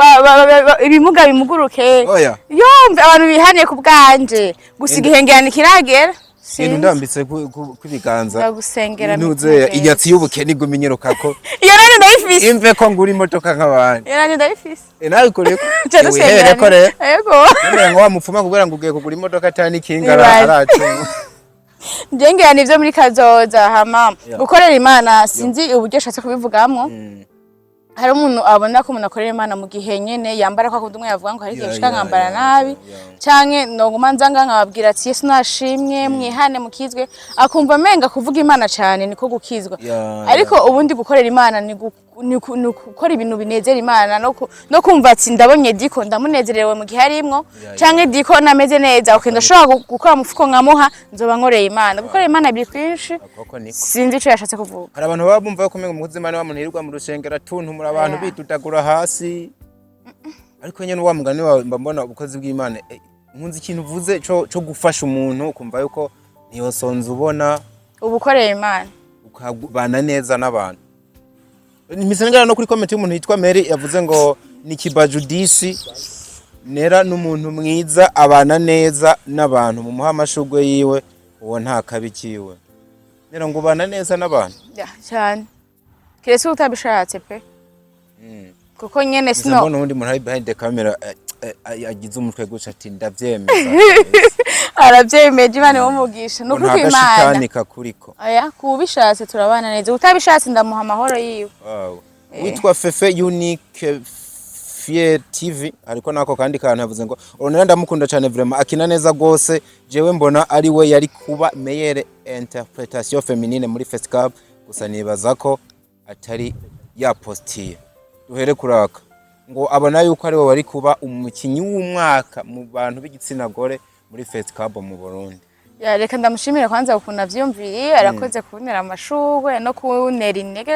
ibimuga bimuguruke. Oya. Yumve abantu bihaniye ku bwanje gusa, igihe ngirana kiragera. Ibintu Sinzi. ndambitse kw'ibiganza. Ndagusengera. Ntuze Mikombe. inyatsi y'ubukene iguma inyirukako. Iyo nanjye ndayifise. Imve ko ngura imodoka nk'abandi. Iyo nanjye ndayifise. Nawe ikoreko. Nca dusengera. Wihereko rero. Yego. None ngo wa mupfuma kubera ngo ugiye kugura imodoka atani ikinga Nibaze. aracunga. Nje ngira nivyo muri kazoza hama gukorera Imana, sinzi uburyo ashatse kubivugamwo. Hari umuntu abona ko umuntu akorera Imana mu gihe nyene yambara kwa kundi, umwe yavuga ngo hari igihe nshika nkambara nabi, canke noguma nza nga nkababwira ati Yesu nashimwe, mwihane mukizwe, akumva amenga kuvuga Imana cane niko gukizwa. Ariko ubundi gukorera Imana ni gukora ibintu binezera Imana, no kumva ati ndabonye diko ndamunezerewe mu gihe arimwo, canke diko nameze neza, okay, ndashobora gukora mufuko nkamuha, nzoba nkoreye Imana. Gukorera Imana biri kwinshi. Koko niko. Sinzi ico yashatse kuvuga. Hari abantu baba bumva ko umenga umukozi w'Imana wa muntu yirirwa mu rusengero atuntumura abantu, bitutagura hasi, ariko nyene wa mugani wawe mba mbona ubukozi bw'Imana, nkunze ikintu uvuze co gufasha umuntu ukumva yuko ntiyosonza ubona. Ubukorera Imana. Ukabana neza n'abantu. Mpise no kuri comment y'umuntu yitwa Mary yavuze ngo ni kibaju disi nera n'umuntu mwiza, abana neza n'abantu, mumuha amashurwe yiwe, uwo nta kabi kiwe. Nera ngo ubana neza n'abantu. Ya, cyane. Kiretse utabishatse pe, kuko nyene Gusa sino mbona uwundi muntu ari behind the camera, agize umutwe guca ati ndavyemeza. Arabyemeje, Imana imugisha. Ngo Ni nta ukuri kw'Imana. gashitani kakuriko. Oya, kubishatse turabana neza, utabishatse ndamuha amahoro yiwe. Wow. Witwa Fefe Unique Fier TV, ariko nako kandi kantu yavuze ngo Ornella ndamukunda cyane, vraiment akina neza gose. Jewe mbona ari we yari kuba meilleure interprétation féminine muri Festival, gusa nibaza ko atari yapostiye. Duhere kuraka ngo abona yuko ari we wari kuba umukinyi w'umwaka mu bantu b'igitsina gore muri Festival mu Burundi. Ya, reka ndamushimire kwanza ukuntu avyumviriye. Arakoze kuntera amashurwe no kuntera intege,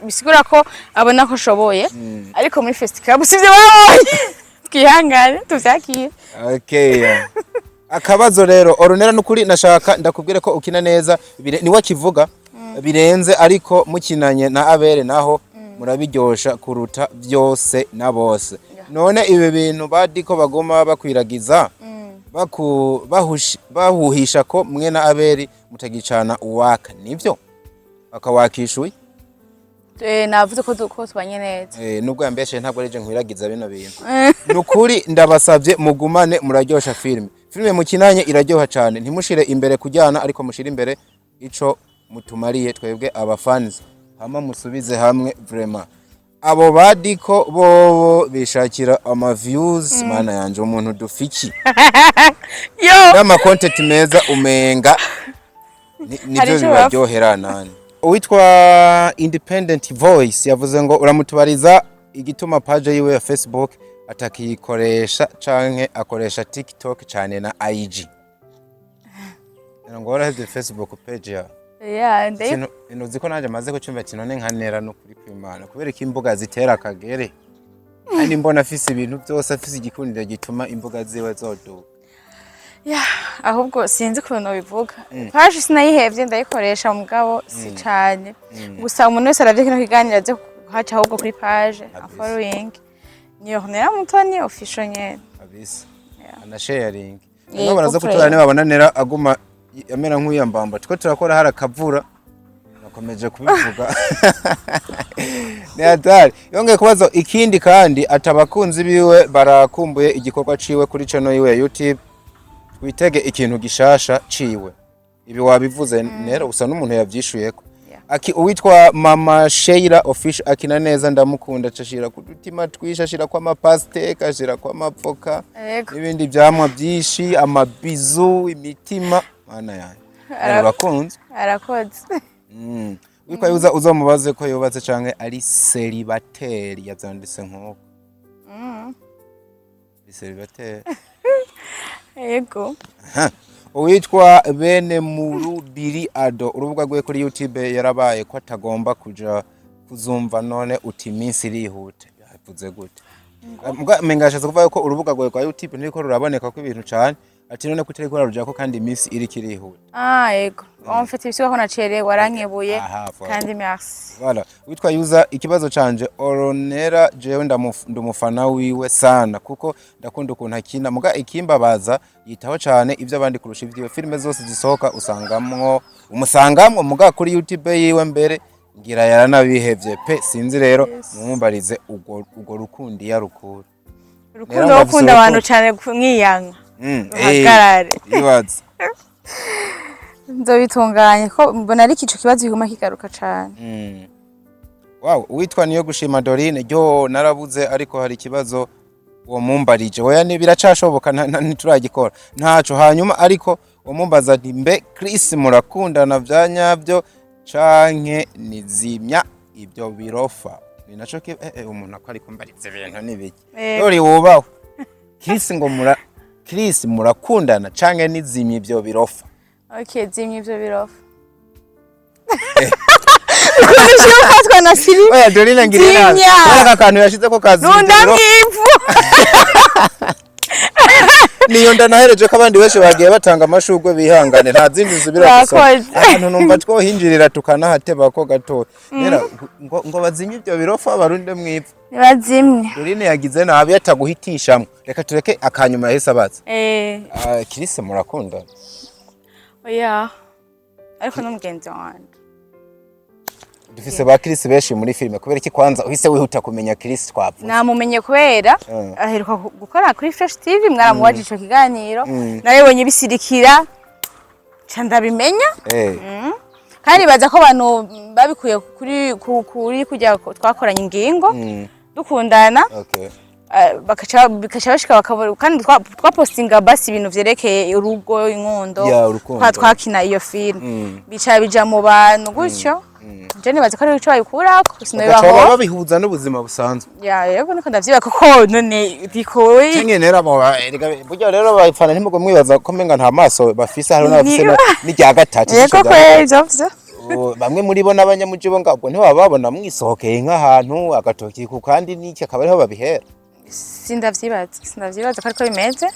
bisigura ko abona ko ashoboye. Ariko muri festival sivyo babonye, twihangane tuvyakire. Okay. Akabazo rero, Ornella, nukuri nashaka ndakubwire ko ukina neza, niwe akivuga birenze, ariko mukinanye na Abere naho murabiryosha kuruta byose na bose. None ibi bintu badiko bagoma bakwiragiza, bahuhisha ko mwe na Aberi mutagicana uwaka, nivyo? Bakawakishuye. Navuze ko ko tubanye neza. Nubwo yambeshe, ntabwo arije nkwiragiza bino bintu. Nukuri ndabasabye mugumane, muraryosha filime. Filime mukinanye iraryoha cyane. Ntimushire imbere kujyana, ariko mushire imbere ico mutumariye twebwe abafans, hama musubize hamwe vraiment. Abo badiko bobo bishakira ama views. Mana yanje, umuntu dufiki yo n'ama content meza umenga Hari nivyo ico bibaryohera nani. Uwitwa Independent Voice yavuze ngo uramutubariza igituma page yiwe ya Facebook atakiyikoresha, canke akoresha TikTok cyane na IG. Ngira ngo warahevye Facebook page yawe? Ya, ndayi. Ikintu uzi ko nanjye maze kucyumva ati none nkanera no kuri kwimana, kubera ko imbuga zitera akagere, kandi mbona afise ibintu byose, afise igikundiro gituma imbuga ziwe zoduka. Ya, ahubwo sinzi ukuntu bivuga. Page sinayihevye, ndayikoresha, mugabo si cane. Gusa umuntu wese aravye kino kiganiro aze kuhaca ahubwo kuri page following ni Ornella Mutoni Official nyene. Kabisa, ana sharing. Yego, baraza prayer. kutura nibabona nera aguma amera nk'uyambamba two turakora, hari akavura, nakomeje kubivuga, ni hatari. Yongeye kubaza ikindi kandi ati abakunzi biwe barakumbuye igikorwa ciwe kuri channel yiwe ya YouTube, twitege ikintu gishasha ciwe. Ibi wabivuze nero, usa n'umuntu yavyishuyeko. Aki uwitwa Mama Sheila Official akina neza, ndamukunda, ashira ku dutima twisha, ashira kwa amapasteke, ashira kwa amavoka n'ibindi vyamwa byinshi, amabizu, imitima. Mana yanjye, urakunzwe. Arakoze. Witwa yuza uzomubaze ko yubatse canke ari célibataire, yavyanditse nk'uko ari célibataire. Yego. Uwitwa bene Murubiri Ado, urubuga rwe kuri YouTube yarabaye ko atagomba kuja kuzumva, none uti iminsi irihute, yavuze gute? Mbwa menga yashatse kuvuga ko urubuga rwawe rwa YouTube ntiriko ruraboneka ko ibintu cane, ati none ko utariko urarujako kandi iminsi iriko irihuta. Ah, yego, en fait ibisiga ko nacerewe, warankebuye. Aha, voilà. Kandi merci. Voilà. Witwa Yuza, ikibazo canje, Oronera jewe ndumufana wiwe sana, kuko ndakunda ukuntu akina, muga ikimbabaza yitaho cane ivyo abandi kurusha ivyiwe. Filime zose zisohoka usangamwo, umusangamwo, muga kuri YouTube yiwe mbere ngira yaranabihevye pe. Sinzi rero, mumumbarize urwo rukundo iyo arukura. Urukundo Rero wo ngo gukunda afise abantu urukundo. cane mwiyanga uhagarare. Ibaze. Nzobitunganye ko mbona ariko ico kibazo kiguma kigaruka cane. Wow, uwitwa niyo gushima Dorine ryo narabuze, ariko hari ikibazo uwo mumbarije. Oya, ni biracashoboka, ntituragikora ntaco. Hanyuma ariko uwo mumbaza ati mbe Chris murakundana vya nyabyo canke nizimya ibyo birofa? Ni naco ki umuntu ako ariko mbariza ibintu nibiki. Dori wubaho Chris, ngo mura Chris murakundana canke nizimya ibyo birofa? Okay, zimya ivyo birofa. Ukuntu ufatwa na siri. Oya, Dorine ngiriye nabi. Zimya. Kubera aka kantu yashizeko kazimya ibyo Nunda birofa. mw'ivu. Niyo ndanahereje ko abandi benshi bagiye batanga amashurwe, bihangane, nta zindi nsubira gusoma. Bakoze. Ahantu numva twohinjirira tukanahateba ko gatoya. Nera ngo bazimye ibyo birofa barunde mw'ivu. Ntibazimye. Dorine yagize nabi yataguhitishamwe. Reka tureke akanyuma yahise abaza. Ah, Chris murakundana? Oya, ariko n'umugenzi wanje. Dufise ba Chris benshi muri filime. Kubera iki kwanza uhise wihuta kumenya Chris twavuze? Namumenye kubera aheruka gukora kuri Fresh TV, mwaramubaje ico kiganiro, narabonye bisirikira ca ndabimenya. Kandi baza ko abantu babikuye kuri kujya twakoranye ingingo dukundana, bakaca bashika bakabona kandi twapostinga basi ibintu vyerekeye urugo, inkundo. Ya, urukundo. Twakina iyo film, bica bija mu bantu gutyo. Je nibaza ko ari ico babikurako. Bagaca Sinobibaho. babihuza n'ubuzima busanzwe. Ya, yego, niko ndavyiba kuko none bikoye. Canke nera abo erega burya rero abafana ntimugwe mwibaza ko menga nta maso bafise. Hariho n'abafise n'irya gatatu, ijisho Yego rya kweri, gatatu. ivyo vyo. Bamwe muri bo n'abanyamuji bo ngabwo ntibaba babona mwisohokeye nk'ahantu agatoki ku kandi n'iki, akaba ariho babihera. Sindavyibaza ko ariko bimeze.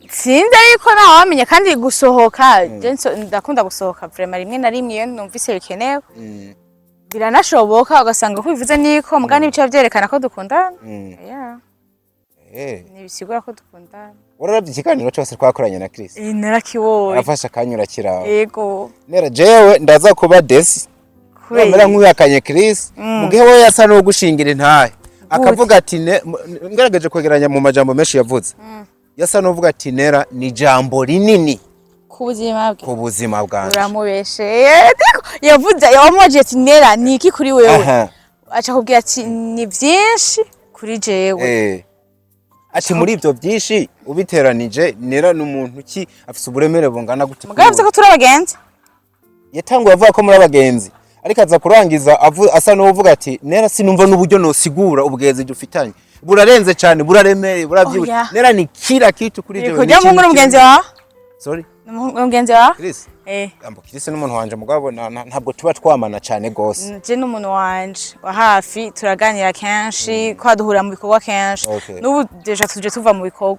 Sinzi ariko ntawamenya. Kandi gusohoka, je ndakunda gusohoka vraiment rimwe na rimwe iyo numvise bikenewe. Biranashoboka ugasanga ko bivuze niko mugani bica vyerekana ko dukundana. Yeah. Ntibisigura ko dukundana. Wararavye ikiganiro cose twakoranye na Chris? Eh, narakibonye. Arafashe akanya urakiraba? Yego. Nera, jewe ndaza kuba desi Kubera? Nomera nk'uhakanye Chris mu gihe we yasa n'ugushingira intahe, akavuga ati ngerageje kwegeranya mu majambo menshi yavuze, yasa n'uvuga ati Nera ni jambo rinini ku buzima bwe. Ku buzima bwanje. Uramubesheye. Ariko yavuze, yamubajije ati: "Nera ni iki kuri wewe?" Aca akubwira ati: "Ni vyinshi kuri jewe." Ati muri ibyo byinshi ubiteranije, Nera ni umuntu ki, afise uburemere bungana gute kuri Mugabo yavuze wewe? ko turi abagenzi. Yatanguye avuga ko muri abagenzi, ariko aza kurangiza asa n'uvuga ati: "Nera sinumva n'uburyo nosigura ubugenzi dufitanye, burarenze cyane, buraremereye, burabyibushe." Oya. Nera ni kila kitu kuri jewe. Kujya Ni muhungu ikintu n'umugenzi kinini. wawe? Sorry? N'umugenzi wawe? Chris? Eh. Ambo Chris n'umuntu wanje, mugabo ntabwo tuba twamana cyane gose. Je n'umuntu wanje wa hafi turaganira kenshi, kwa duhura mu bikorwa kenshi. N'ubu déjà tuje tuva mu bikorwa.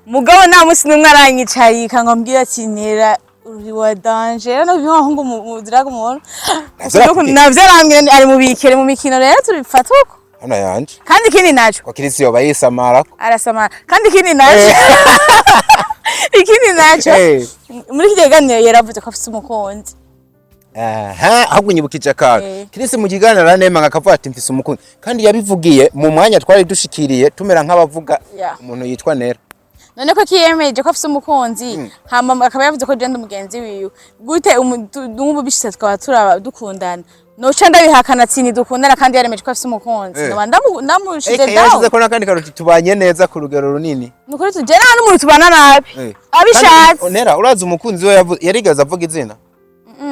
Mugabo nta munsi n'umwe aranyicarika ngo ambwire ati: "Nera uri wa danger." No bihungu muziraga umuntu. Navyo arakubwira? Navyo arambwira, ari mu bikere mu mikino, rero tubifata uko. Hano yanje. Kandi ikindi naco, Ko Chris yoba yisamarako. Arasamara. Kandi ikindi naco, muri iki kiganiro yaravuze ko afise umukunzi. Aha, ahubwo nyibukije akantu. Chris mu kiganiro aranemanga akavuga ati: "Mfise umukunzi," kandi yabivugiye mu mwanya twari dushikiriye tumera nk'abavuga umuntu yitwa Nera. None ko kiyemeje ko afise umukunzi, hama akaba yavuze ko je ndi umugenzi wiwe, gute n'ubu bishitse tukaba turaba dukundana, noca ndabihakana ati ntidukundana kandi yaremeje ko afise umukunzi? Noba ndamushize Eka down. Yashize ko n'akandi kantu, tubanye neza ku rugero runini. Nukuri tuje nta n'umuntu tubana nabi abishatse. Kandi, Nera, urazi umukunzi we yarigeze avuga izina?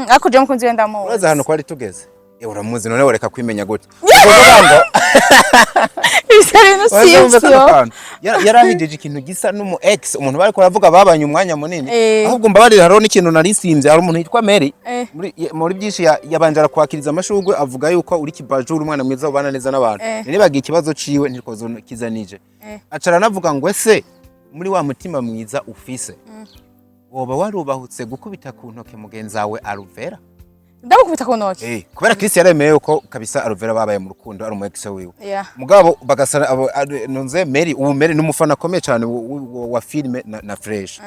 Ariko je umukunzi we ndamuzi. Urazi ahantu twari tugeze? Uramuzi, none wereka kwimenya gute? Ukuvuga ngo Bisa bintu Urazi wumve kano sivyo. kantu. Yarahijije ikintu gisa n'umu ex, umuntu bariko baravuga babanye umwanya munini. Ahubwo mbabarira, hariho n'ikintu nari simvye. Hari umuntu yitwa Mary, muri byinshi yabanje arakwakiriza amashurwe, avuga yuko uri kibajuru, umwana mwiza ubana neza n'abantu. Nibagiye ikibazo ciwe, ntikozo kizanije. Aca aranavuga ngo: "Ese muri wa mutima mwiza ufise, woba warubahutse gukubita ku ntoke mugenzi wawe Alvera?" Ndamukubita ku ntoki? Kubera Chris yaremeye yuko kabisa Alvera babaye mu rukundo, ari umu ex wiwe. Mugabo bagasara abo nunze Mary, ubu Mary n'umufana akomeye cyane wa filme na Fresh,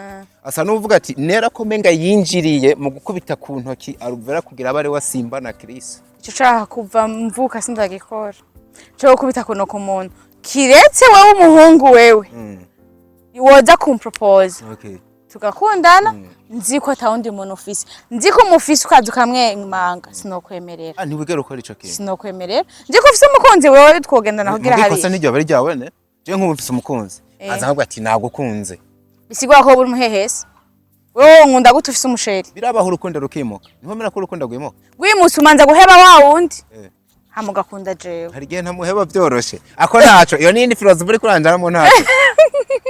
asa n'uvuga ati Nera ko menga yinjiriye mu gukubita ku ntoki Alvera kugira abe ari wa Simba na Chris. Ico caha kuva mvuka sindagikora co gukubita ku ntoki umuntu, kiretse wewe umuhungu, wewe woza kumpropose tugakundana, nzi ko atawundi muntu ufise, nzi ko umufise, ukaza ukamwemanga, sinokwemerera. Ah, ntiwigera ukora ico kintu? Sinokwemerera. Nzi ko ufise umukunzi wewe, twogendana kugira Muga ikosa hari niryo aba ryawe ne? Je nk'ubu mfise umukunzi, aza nkavuga ati: "Nagukunze." Bisigura ko buri umuhehesi. Wewe nkunda gute ufise umuchéri? Birabaho, urukundo rukimuka. Ntiwemera ko urukundo rwimuka? Wimutse umanza guheba wa wundi, hama ugakunda jewe. Hari igihe ntamuheba byoroshe, ako ntaco. Iyo ni iyindi filozofi uri kuranjaramo, ntaco.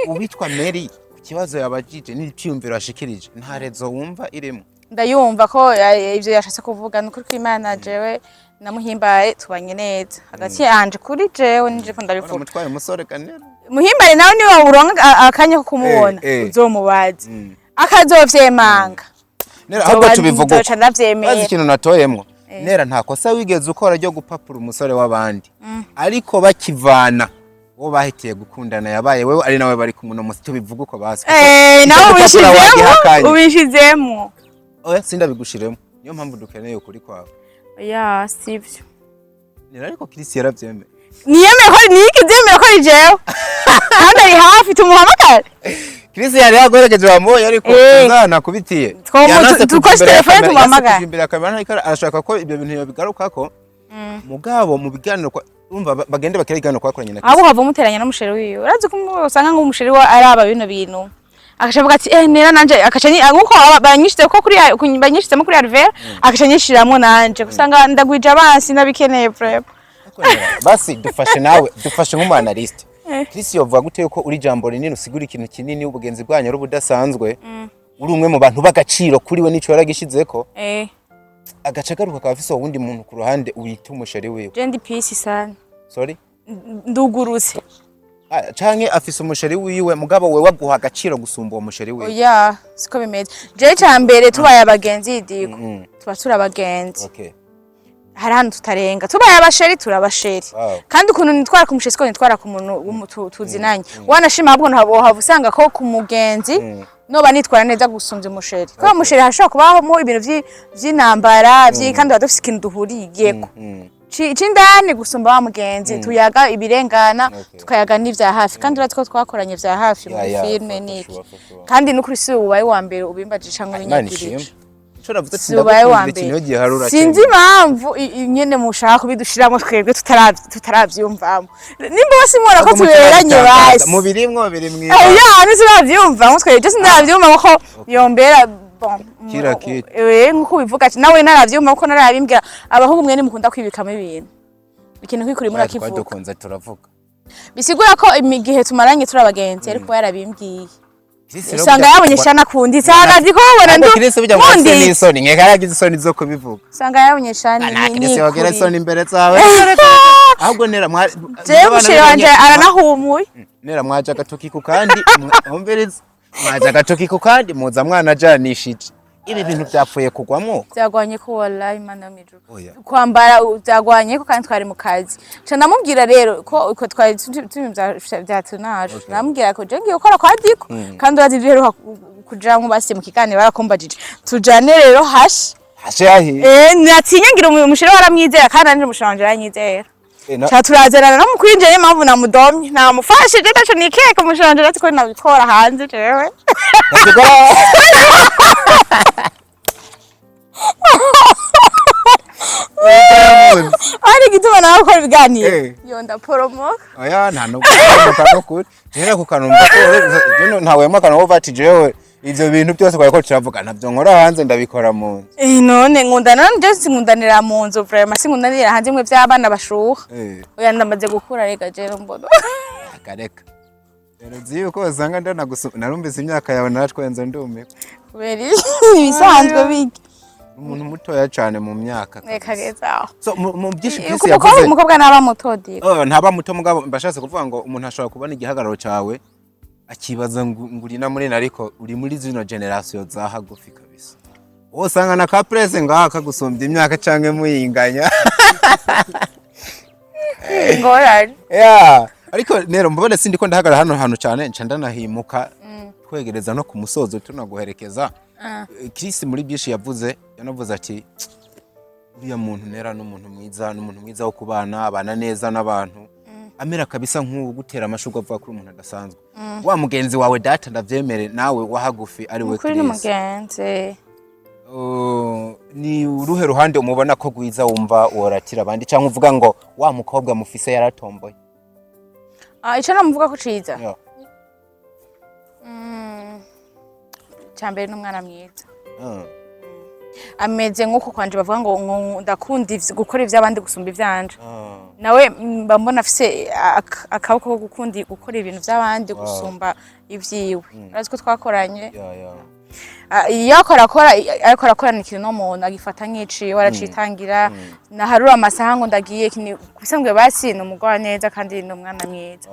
Uwitwa Mary ku kibazo yabajije n'iciyumviro yashikirije, nta rezo wumva irimo? Ndayumva ko ivyo yashatse kuvuga ni ukuri kw'Imana, jewe namuhimbaye tubanye neza hagati yanje kuri jewe nije ko ndabivuga. Waramutwaye umusore kanera. Muhimbare nawe niba uronka akanya ko kumubona, uzomubaze, akazovyemanga. Nera, ahubwo tubivuga uko. Nzoca ndavyemera. Bazi ikintu natoyemwo, Nera, nta kosa wigeze ukora ryo gupapura umusore w'abandi, ariko bakivana wo bahitiye gukundana yabaye wewe, ari nawe bari kumwe uno musi. Tubivuga uko basi, kuko Eh, icyo nawe gupapura ubishizemo. wagihakanye. Ubishizemo. Oya, sindabigushiremo, niyo mpamvu dukeneye ukuri kwawe. Ya, sivyo. Nera, ariko Chris yaravyemeye. Niyemeye ko niyigeze yemera ko ari jewe, kandi ari hafi, tumuhamagare. Chris yari yaguherekeje, wamuboye, ariko tuzana kubitiye. Yanase kuja Dukoreshe imbere ya telefone kamera, yanse tumuhamagare. kuja imbere ya kamera, ariko arashaka ko ibyo bintu yobigarukako. Mugabo mu biganiro urumva bagende bakora ibiganiro twakoranye na Chris. Ahubwo ukava umuteranya n'umuchéri wiwe. Urazi ko usanga nk'umuchéri we araba bino bintu, akaca avuga ati: "Eh, nera nanje", akaca nkuko banyishyize ko kuri banyishizemo kuri Alvera, akaca anyishiramwo nanje, usanga ndagwije abansi nabikeneye vraiment. Basi dufashe nawe, dufashe nk'umu analyste. Chris yovuga gute yuko uri jambo rinini, usigura ikintu kinini, ubugenzi bwanyu ari ubudasanzwe, uri umwe mu bantu b'agaciro kuri we, n'ico yaragishizeko, agaca agaruka akaba afise uwundi muntu ku ruhande wita umuchéri wiwe? Je ndi peace sana. Sorry? Ndugurutse. Ah, canke afise umuchéri wiwe, mugabo we waguha agaciro gusumba uwo muchéri wiwe? Oya, siko bimeze. Je ca mbere, tubaye abagenzi, diko tuba turi abagenzi. Hari ahantu tutarenga. Tubaye abachéri, turi abachéri. Kandi ukuntu nitwara ku muchéri siko nitwara ku muntu tuzinanye. Wanashima, ahubwo ntabwo wahava usanga ko ku mugenzi noba nitwara neza gusumbya umuchéri, kubera umuchéri hashobora kubamo ibintu vy'intambara kandi tuba dufise ikintu duhuriyeko c'indani gusumba wa mugenzi tuyaga ibirengana, tukayaga n'ivya hafi. Kandi urazi ko twakoranye vya hafi muri filme n'iki. For sure, for sure. Kandi n'ukuri si ubaye uwa mbere ubimbajije canke Imana ubinyagirije. ishimwe. Ico navuze ati Si ubaye uwa ndagukundira mbere. ikintu iyo giharura. Sinzi impamvu nyene mushaka kubidushiramwo, twebwe tutaravyumvamo. Nimba bose mubona ko tuberanye, basi mu birimwo biri mwiza. Oya, ntituravyumvamo twebwe, sindaravyumva ko yombera bon. Kira kitu. Nkuko ubivuga ati nawe naravyumva kuko narabimbwira. Abahungu mwe nimukunda kwibikamo ibintu, ikintu kwikuri murakivuga. Twadukunze turavuga. Bisigura ko igihe tumaranye turi abagenzi, ariko yarabimbwiye. Chris rero Usanga yabonye shana akunditse hagazi ko babona Ahubwo Chris burya ngo afise nkunditse. n'isoni, nkeka yaragize isoni zo kubivuga. Usanga yabonye shana. Nta Chris wagira isoni imbere zawe. Ahubwo nera Jewe umuchéri wanje aranahumuye. Nera, mwaje agatoki ku kandi, umviriza, mwaje agatoki ku kandi, muza mwana ajanishije ibi bintu byapfuye kugwamwo. Byagwanye ko, wallahi, Imana yo mw'ijuru. Oya. Kwambara byagwanye ko, kandi twari mu kazi. Ca ndamubwira rero ko twari turi vya tournage. Ndamubwira ko je ngiye gukora kwa Diko, kandi urazi ibyo uheruka kujamwo, basiye mu kiganiro barakumbajije, tujane rero hashi. Hashe yahiye. Eh, natinye ngira umuchéri waramwizera, kandi nanje umuchéri wanje aranyizera. Eh, Ca turazerana no mu kwinjira, niyo mpamvu namudomye, namufashije, ndaco nikeka umuchéri wanje ati ko nabikora hanze jewe. Ari igituma nawe ukora ibiganiro. Yo ndaporomoka. Oya, nta nubwo no kuri rero kukanumva ko ntawe mwakana wo bati jewe ivyo bintu byose kwari ko turavuga ntabyo nkora hanze, ndabikora mu nzu. Eh, none nkundana nje, sinkundanira mu nzu vraiment, sinkundanira hanze mwe by'abana bashuha. Oya, ndamaze gukura rega jewe mbona. Akareka rero uzi yuko usanga ndanagusu narumvise imyaka yawe naratwenze ndumirwa. Kubera ibisanzwe bigi. Umuntu mutoya cyane mu myaka Reka kabisa. geza aho. So mu byinshi Chris Umukobwa yavuze. Umukobwa naba muto, diko. Oh, ntaba muto, mugabo mbashatse kuvuga ngo umuntu ashobora kubona igihagararo cyawe akibaza ngo uri na munini, ariko uri muri zino generation za hagufi kabisa. Wowe usanga na ka presse ngaha kagusumbya imyaka canke muyinganya. Ngorane. Yeah. Ariko rero mbabone, sindi ko ndahagarara hano hantu cyane, nca ndanahimuka twegereza no ku musozo tunaguherekeza. Chris muri byinshi yavuze, yanavuze ati uriya muntu nera n'umuntu mwiza, n'umuntu mwiza wo kubana, abana neza n'abantu, amera kabisa nk'ubu gutera amashurwe, avuga ko uri umuntu adasanzwe. Wa mugenzi wawe data ndavyemere nawe wa hagufi ari we Ukuri Chris. n'umugenzi. Ni uruhe ruhande umubona ko rwiza wumva woratira abandi, cyangwa uvuga ngo wa mukobwa mufise yaratomboye? Ah, ico namuvuga ko ciza. Yeah. Cambere n'umwana mwiza. Ameze nk'uko kwanje bavuga ngo ndakunda gukora ivy'abandi gusumba ivyanje. Nawe mba mbona afise akaboko ko gukunda gukora ibintu vy'abandi gusumba ivyiwe. Urazi ko twakoranye. Yeah. Ah, iyo akora akora ariko arakorana ikintu n'umuntu agifata nk'iciwe, aracitangira, naharura amasaha ngo ndagiye kubisanzwe. Basi ni umugwa neza kandi ni umwana mwiza.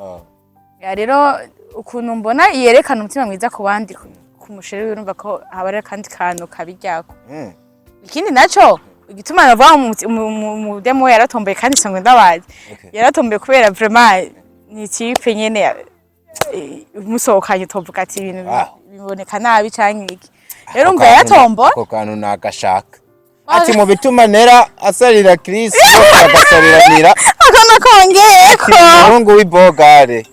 Ya, rero ukuntu mbona yerekana umutima mwiza ku bandi, ku muchéri wiwe, urumva ko haba hari akandi kantu kabiryako. Ikindi naco igituma navuga umudemu we yaratomboye, kandi sangwe ndabazi, yaratomboye kubera vraiment ni ikipe nyene musohokanye utovuga ati ibintu biboneka nabi canke iki. Rero umva, yaratomboye. Ako kantu nagashaka. Ati mu bituma Nera asarira Chris, agasariranira Ako nakongeyeko. Umuhungu w'ibogare.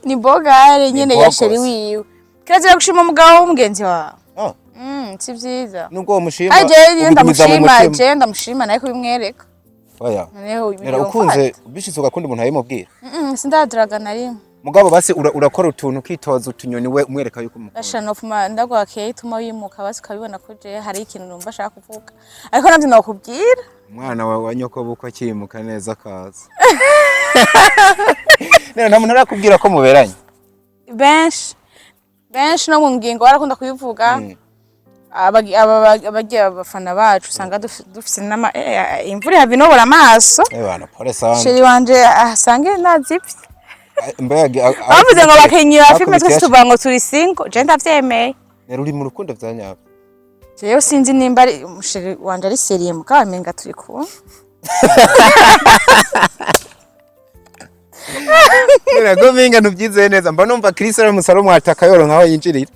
Ni bogare nyene ya Bogos. chéri wiwe. Kirazira gushima umugabo w'umugenzi wawe. Oh, Si vyiza. nubwo umushima, Aje ubigumiza mu ndamushima, mutima. je ndamushima naye kubimwereka. Oya. Noneho Nera, ukunze bishitse ugakunda umuntu ayimubwira? Sindaduraga na rimwe. Mugabo basi urakora utuntu, ukitoza utunyoni, we umwereka yuko umukunda. Basha nofuma ndaguha keyi ituma wimuka, basi ukabibona ko je hari ikintu numva ashaka kuvuga, ariko navyo nokubwira. Umwana wawe wa nyoko bukwe akimuka neza akaza. Nera, nta muntu arakubwira ko muberanye? Benshi benshi, no mu ngingo barakunda kubivuga. Abagiye abafana bacu usanga dufise n'ama imvura yabinobora amaso. Eh bana, pole sana. Chéri wanje asange nazipfye. Mbega Bavuze ngo abakinyi ba filime twese akubitiye. Tuvuga ngo turi single, je ndavyemeye. Nera, uri mu rukundo vya nyabyo? Jewe sinzi nimba ari umu chéri wanje ari sérieux, mugabo amenga turi kumwe. Nera, go minga ntubyizeye neza, mba numva Chris ari umusaro mwataka yoro nkaho yinjirira.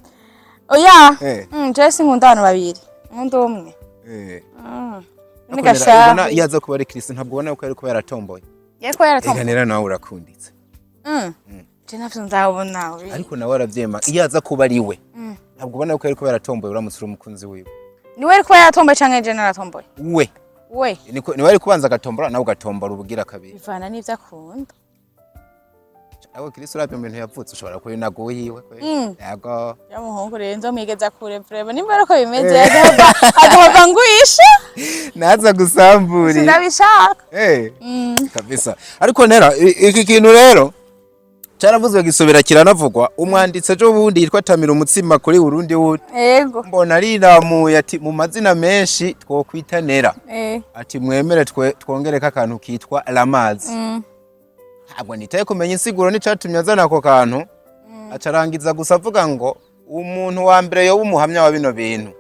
Oya. Eh. Jewe sinkunda abantu babiri, nkunda umwe. Ariko Nigashaka. Nera, ubona iyo aza kuba ari Chris, ntabwo ubona ko ari kuba yaratomboye? Yeko yaratomboye. Ega Nera, nawe urakunditse. Je navyo ndabona. Ariko nawe aravyema, iyo aza kuba ari we, ntabwo ubona ko ari kuba yaratomboye uramutse uri umukunzi wiwe? Niwe ariko yaratomboye canke je naratomboye? We. We. Niko niwe ari kubanza agatombora, nawe ugatombora ubugira kabiri. Bivana n'ivyo akunda. Abo Chris uravye mu bintu yavutse, ushobora kuba inaguye yiwe. Yego. Ya muhungu rero nzomwigeza kure vraiment, nimba ariko bimeze agahava ngwisha. Naza gusamburira. Sinabishaka. Eh. Kabisa. Ariko Nera, iki kintu rero caravuzwe gisubira kiranavugwa. Umwanditsi ejo bundi yitwa Tamira Umutsima kuri Burundi Wood. Mbona ariramuye ati mu mazina menshi twokwita Nera. Ati mwemere twe twongereko akantu kitwa Ramazi. Ntabwo nitaye kumenya insiguro n'icatumye azana ako kantu. Acarangiza gusa avuga ngo umuntu wa mbere yoba umuhamya wa bino bintu,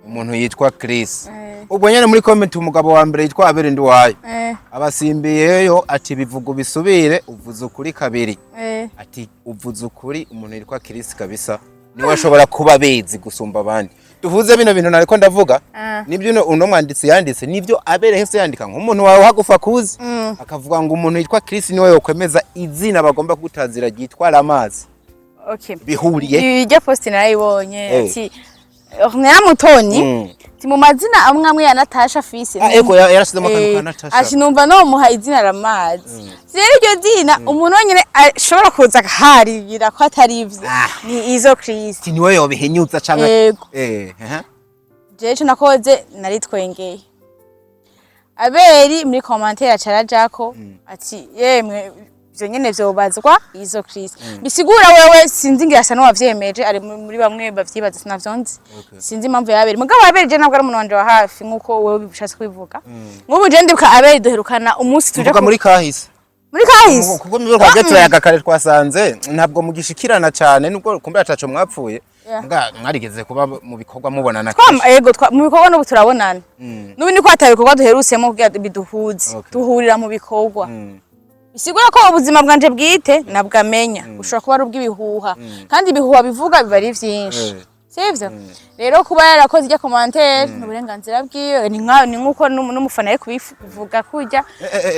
umuntu yitwa Chris. Ubwo nyene muri comment umugabo wa mbere yitwa Abel Nduwayo abasimbiyeyo ati bivuga ubisubire, uvuze ukuri kabiri. Ati uvuze ukuri, umuntu yitwa Chris kabisa niwe ashobora kuba abizi gusumba abandi. Duhuze bino bintu nariko ndavuga, nibyo uno mwanditsi yanditse, nibyo Abel hese yandika nk'umuntu wawe hagufa kuzi, akavuga ngo umuntu yitwa Chris niwe yokwemeza izina bagomba kutazira ryitwa Ramazi. Bihuriye? Irya post narayibonye. Ati Ornella Mutoni, ati mu mazina amwe amwe ya Natasha afise. Ah, ego, yarashizemo akantu ka Natasha. Ati numva nomuha izina Ramazi. Rero iryo zina umuntu wenyine ashobora kuza akaharira ko atari ivyo ni Izo Chris. Ati niwe yobihinyuza canke? Yego. Eh, aha. Jewe ico nakoze, naritwengeye. Aberi muri commentaire acarajako ati yemwe ivyo nyene vyobazwa Izo Chris. Bisigura wewe sinzi, ngira asa n'uwavyemeje, ari muri bamwe bavyibaza, sinavyo nzi. Sinzi impamvu yaberi, mugabo Aberi je ntabwo ari umuntu wanje wa hafi nkuko wewe ubishatse kubivuga. Nk'ubu je ndibuka Aberi duherukana umunsi tuje Tuvuga muri kahise. Muri kahise. Kuko mibyo twajya turayaga kare, twasanze ntabwo mugishikirana cyane, nubwo kumbera ataco mwapfuye. Mbwa mwarigeze kuba mu bikorwa mubonana? Ego, mu bikorwa n'ubu turabonana. N'ubu niko ata bikorwa duherutsemo kugira biduhuze. Duhurira mu bikorwa. Bisigura ko ubuzima bwanje bwite nabwo amenya bushobora kuba ari ubw'ibihuha, kandi ibihuha bivuga biba ari vyinshi. Sivyo rero, kuba yarakoze irya commentaire ni uburenganzira bwiwe, ni nkuko n'umufana ari kubivuga kurya.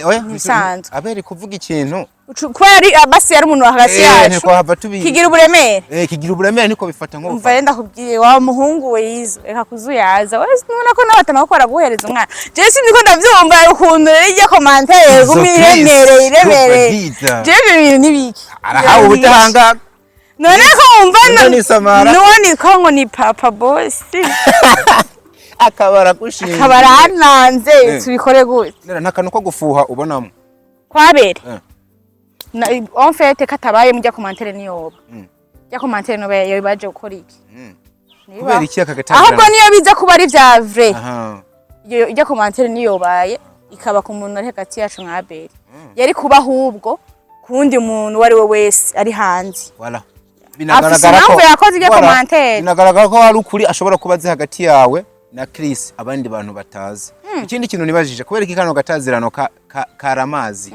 Oya. Ntibisanzwe. Aberi kuvuga ikintu Kuba yari basi yari umuntu hagati yacu ntitwahava tubi kigira uburemere. Kigira uburemere, niko bifata nko Umva rero ndakubwiye, wa muhungu we yizo, reka kuzuyaza wese, nubona ko nawe atama ko araguhereza umwana. Jewe sinzi ko ndavyumva ukuntu rero irya commentaire Izo guma Chris, iremereye iremereye. Super. Jewe ivyo bintu nibiki? Arahawe ubudahangarwa. None ko wumva None ni Samara. nuwo nitwa ngo ni papa bosi. Akaba aragushinze. Akaba arananze. Tubikore gute? Nera, nta kantu ko gufuha ubonamo? Kwabere. En fait katabaye mujya commentaire niyoba jya commentaire no baje gukora iki? Niba- Kubera iki aka gatangira? Ahubwo niyo biza kuba ari vya vrai, iyo ijya commentaire niyobaye ikaba ku muntu ari hagati yacu nka Abeli, yari kuba ahubwo ku wundi muntu uwo ari we wese ari hanze. Voilà. Afise impamvu yakoze iryo Voilà. commentaire. Binagaragara ko hari ukuri ashobora kuba azi hagati yawe na Chris abandi bantu batazi. Ikindi kintu nibajije, kubera iki kano gatazirano ka karamazi?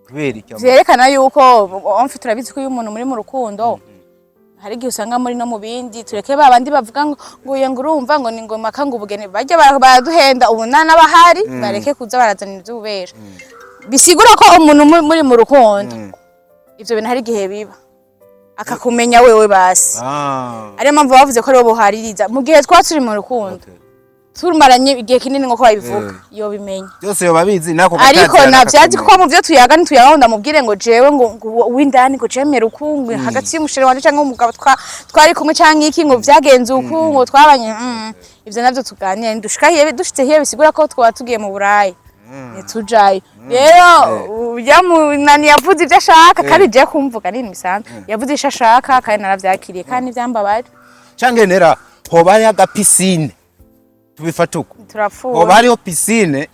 Kubera iki? Vyerekana yuko en fait turabizi ko iyo umuntu muri mu rukundo Hari igihe usanga muri no mu bindi. Tureke ba bandi bavuga ngo uyu, ngo urumva, ngo ni ngoma ngo ubugeni bajya baraduhenda. Ubu nta n'abahari, bareke kuza barazana ivy'ububesha. Bisigura ko umuntu muri mu rukundo, ivyo bintu hari igihe biba akakumenya wewe basi. Ariyo mpamvu bavuze ko aribo bohaririza mu gihe twaba turi mu rukundo, tumaranye igihe kinini, nkuko babivuga, yobimenya. Byose yoba bizi nako. Ariko katazirana. navyazi, Akakumenya. kuko mu vyo tuyaga ntituyaga ndamubwire ngo jewe ngo uw'indani, ngo jewe uku, ngo hagati y'umu chéri wanje canke umugabo twari kumwe canke iki, ngo vyagenze uku, ngo twabanye. Ivyo navyo tuganira ntidushika hiye. Dushitse hiye bisigura ko twaba tugiye mu Burayi, ntitujayo. Rero urya munani yavuze ivyo ashaka, kandi je kumvuga ni ibintu bisanzwe. Yavuze ico ashaka kandi naravyakiriye kandi ntivyambabaje. Canke nera hoba hariho aga piscine, tubifata uko? Turapfuye. Hoba hariho piscine?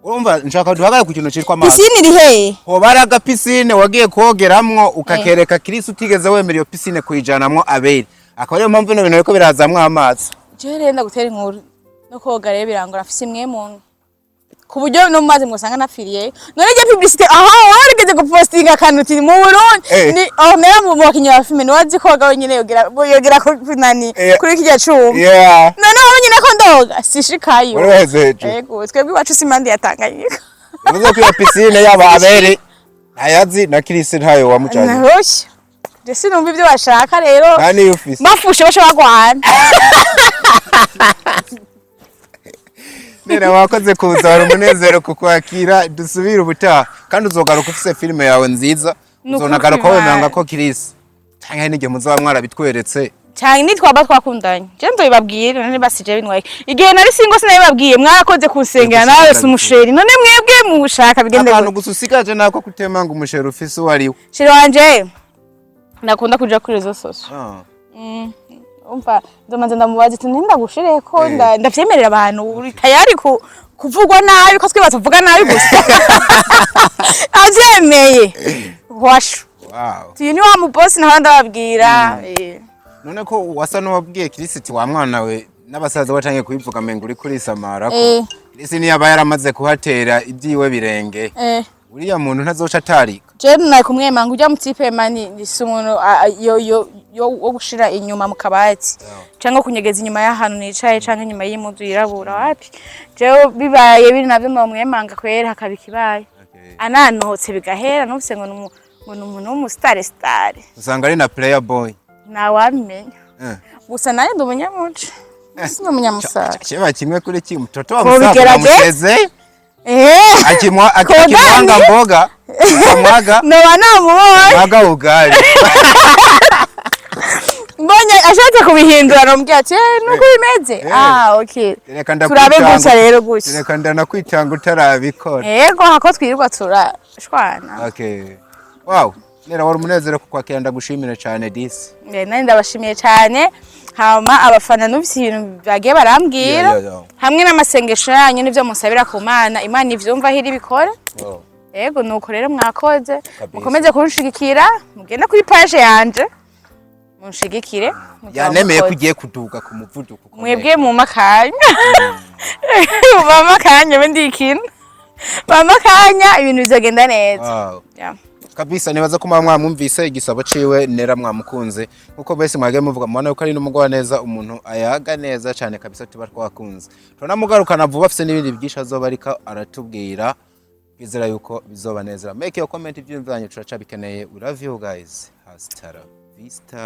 Urumva nshaka duhagarare ku kintu citwa amazi. Piscine iri hehe? Hoba hari aga piscine wagiye kogeramwo ukakereka Kirisi, utigeze wemera iyo piscine kuyijanamwo abere, akaba ariyo mpamvu bino bintu biriko birazamwo amazi? Jewe rero ndagutera inkuru, no koga rero birangora. Afise imwe muntu ku buryo no mu mazi mwosanga napfiriye. None rya publicité aha warigeze gupostinga akantu uti mu Burundi ni Ornella mu bakinyi ba filime niwe azi koga wenyine, yogera ku nani, kuri kirya cuma. None wowe nyine ko ndoga sishikayo. Wari waheze hejuru. Yego, twebwe iwacu si impande ya Tanganyika. Bivuze ko iyo piscine yaba abere ntayazi na Kirisi ntayo wamujanye. Nahoshye je, sinumva ibyo bashaka rero. Nta niyo ufise. Bafushe baca bagwana. Nera, wakoze kuza, wari umunezero kukwakira. Dusubire ubutaha kandi uzogaruka ufise filime yawe nziza. Ni ukuri. Uzonagaruka Kw'Imana. wemanga ko Kirisi canke n'igihe muzoba mwarabitweretse. Cyane nitwaba twakundanye je nzobibabwira. None basije bintwaye igihe nari singo sinabibabwiye? Mwarakoze kunsengera nawe si umu chéri. None mwebwe mushaka bigende Akantu gute? gusa usigaje nako kutemanga umu chéri ufise uwo ariwe. Chéri wanje nakunda kuja kuri réseaux sociaux. Umva, ndomanza ndamubaza ati ntinda gushireko, ndavyemerera abantu, uri tayari ku kuvugwa nabi, ko twe batavuga nabi gusa. Avyemeye washu. Tuyu ni wa mubosi naho ndababwira. None ko wasa n'uwabwiye Kirisiti wa mwana we n'abasaza batangiye kubivuga, menga uri kurisamara ko Kirisi niyo aba yaramaze kuhatera ibyiwe birenge, uriya muntu ntazoca atarika? Je nari kumwemanga ujya mutipe mani, ni si umuntu yo wo gushira inyuma mu kabati cyangwa kunyegeza inyuma y'ahantu nicaye cyangwa inyuma y'impuzu yirabura. Wapi, jewe bibaye biri navyo mwemanga kwera hakaba ikibaye ananotse bigahera. Numvise ngo ni umuntu w'umusitari sitari. Usanga ari na player boy. Ntawabimenya. Gusa nanjye ndi umunyamuco, si umunyamusara. Kiba kimwe kuri kimwe, mtoto wa Ko musaza bigerageza? Namusezeye. Akimwa Kodani? Akimwanga mboga akamwaga Noba namubonye. Mwaga ugali. Mbonye ashatse kubihindura nomubwira ati: "Eh, nuko bimeze." Ah, okay. Reka Turabe ndakwitanga. gutya rero, gutya. Reka ndanakwitanga utarabikora. Yego, hako twirirwa turashwana. Okay, wow, nera wari umunezero kukwakira, ndagushimire cyane disi. Nari ndabashimiye cyane. Hama abafana, numvise ibintu bagiye barambwira, hamwe n'amasengesho yanyu n'ibyo musabira ku Mana, Imana ivyumva aho iri bikora. Yego, nuko rero mwakoze. Mukomeze kunshigikira, mugende kuri page yanje munshigikire. Muzaba Yanemeye ko mukoze. ugiye kuduga ku muvuduko ukomeye. Mwebwe mumpa akanya, mumpa akanya mbe ndikina, mumpa akanya ibintu bizagenda neza. Yeah. Kabisa, nibaza ko muba mwamwumvise igisabo ciwe nera, mwamukunze nkuko bese mwagiye muvuga. Mubona yuko ari n'umugwa neza, umuntu ayaga neza cyane kabisa, tuba twakunze. Turanamugarukana vuba, afise n'ibindi byinshi azoba ariko aratubwira. Twizera yuko bizoba neza. Make your comment, ivyiyumviro byanyu turacabikeneye. We love you guys, hasta la vista.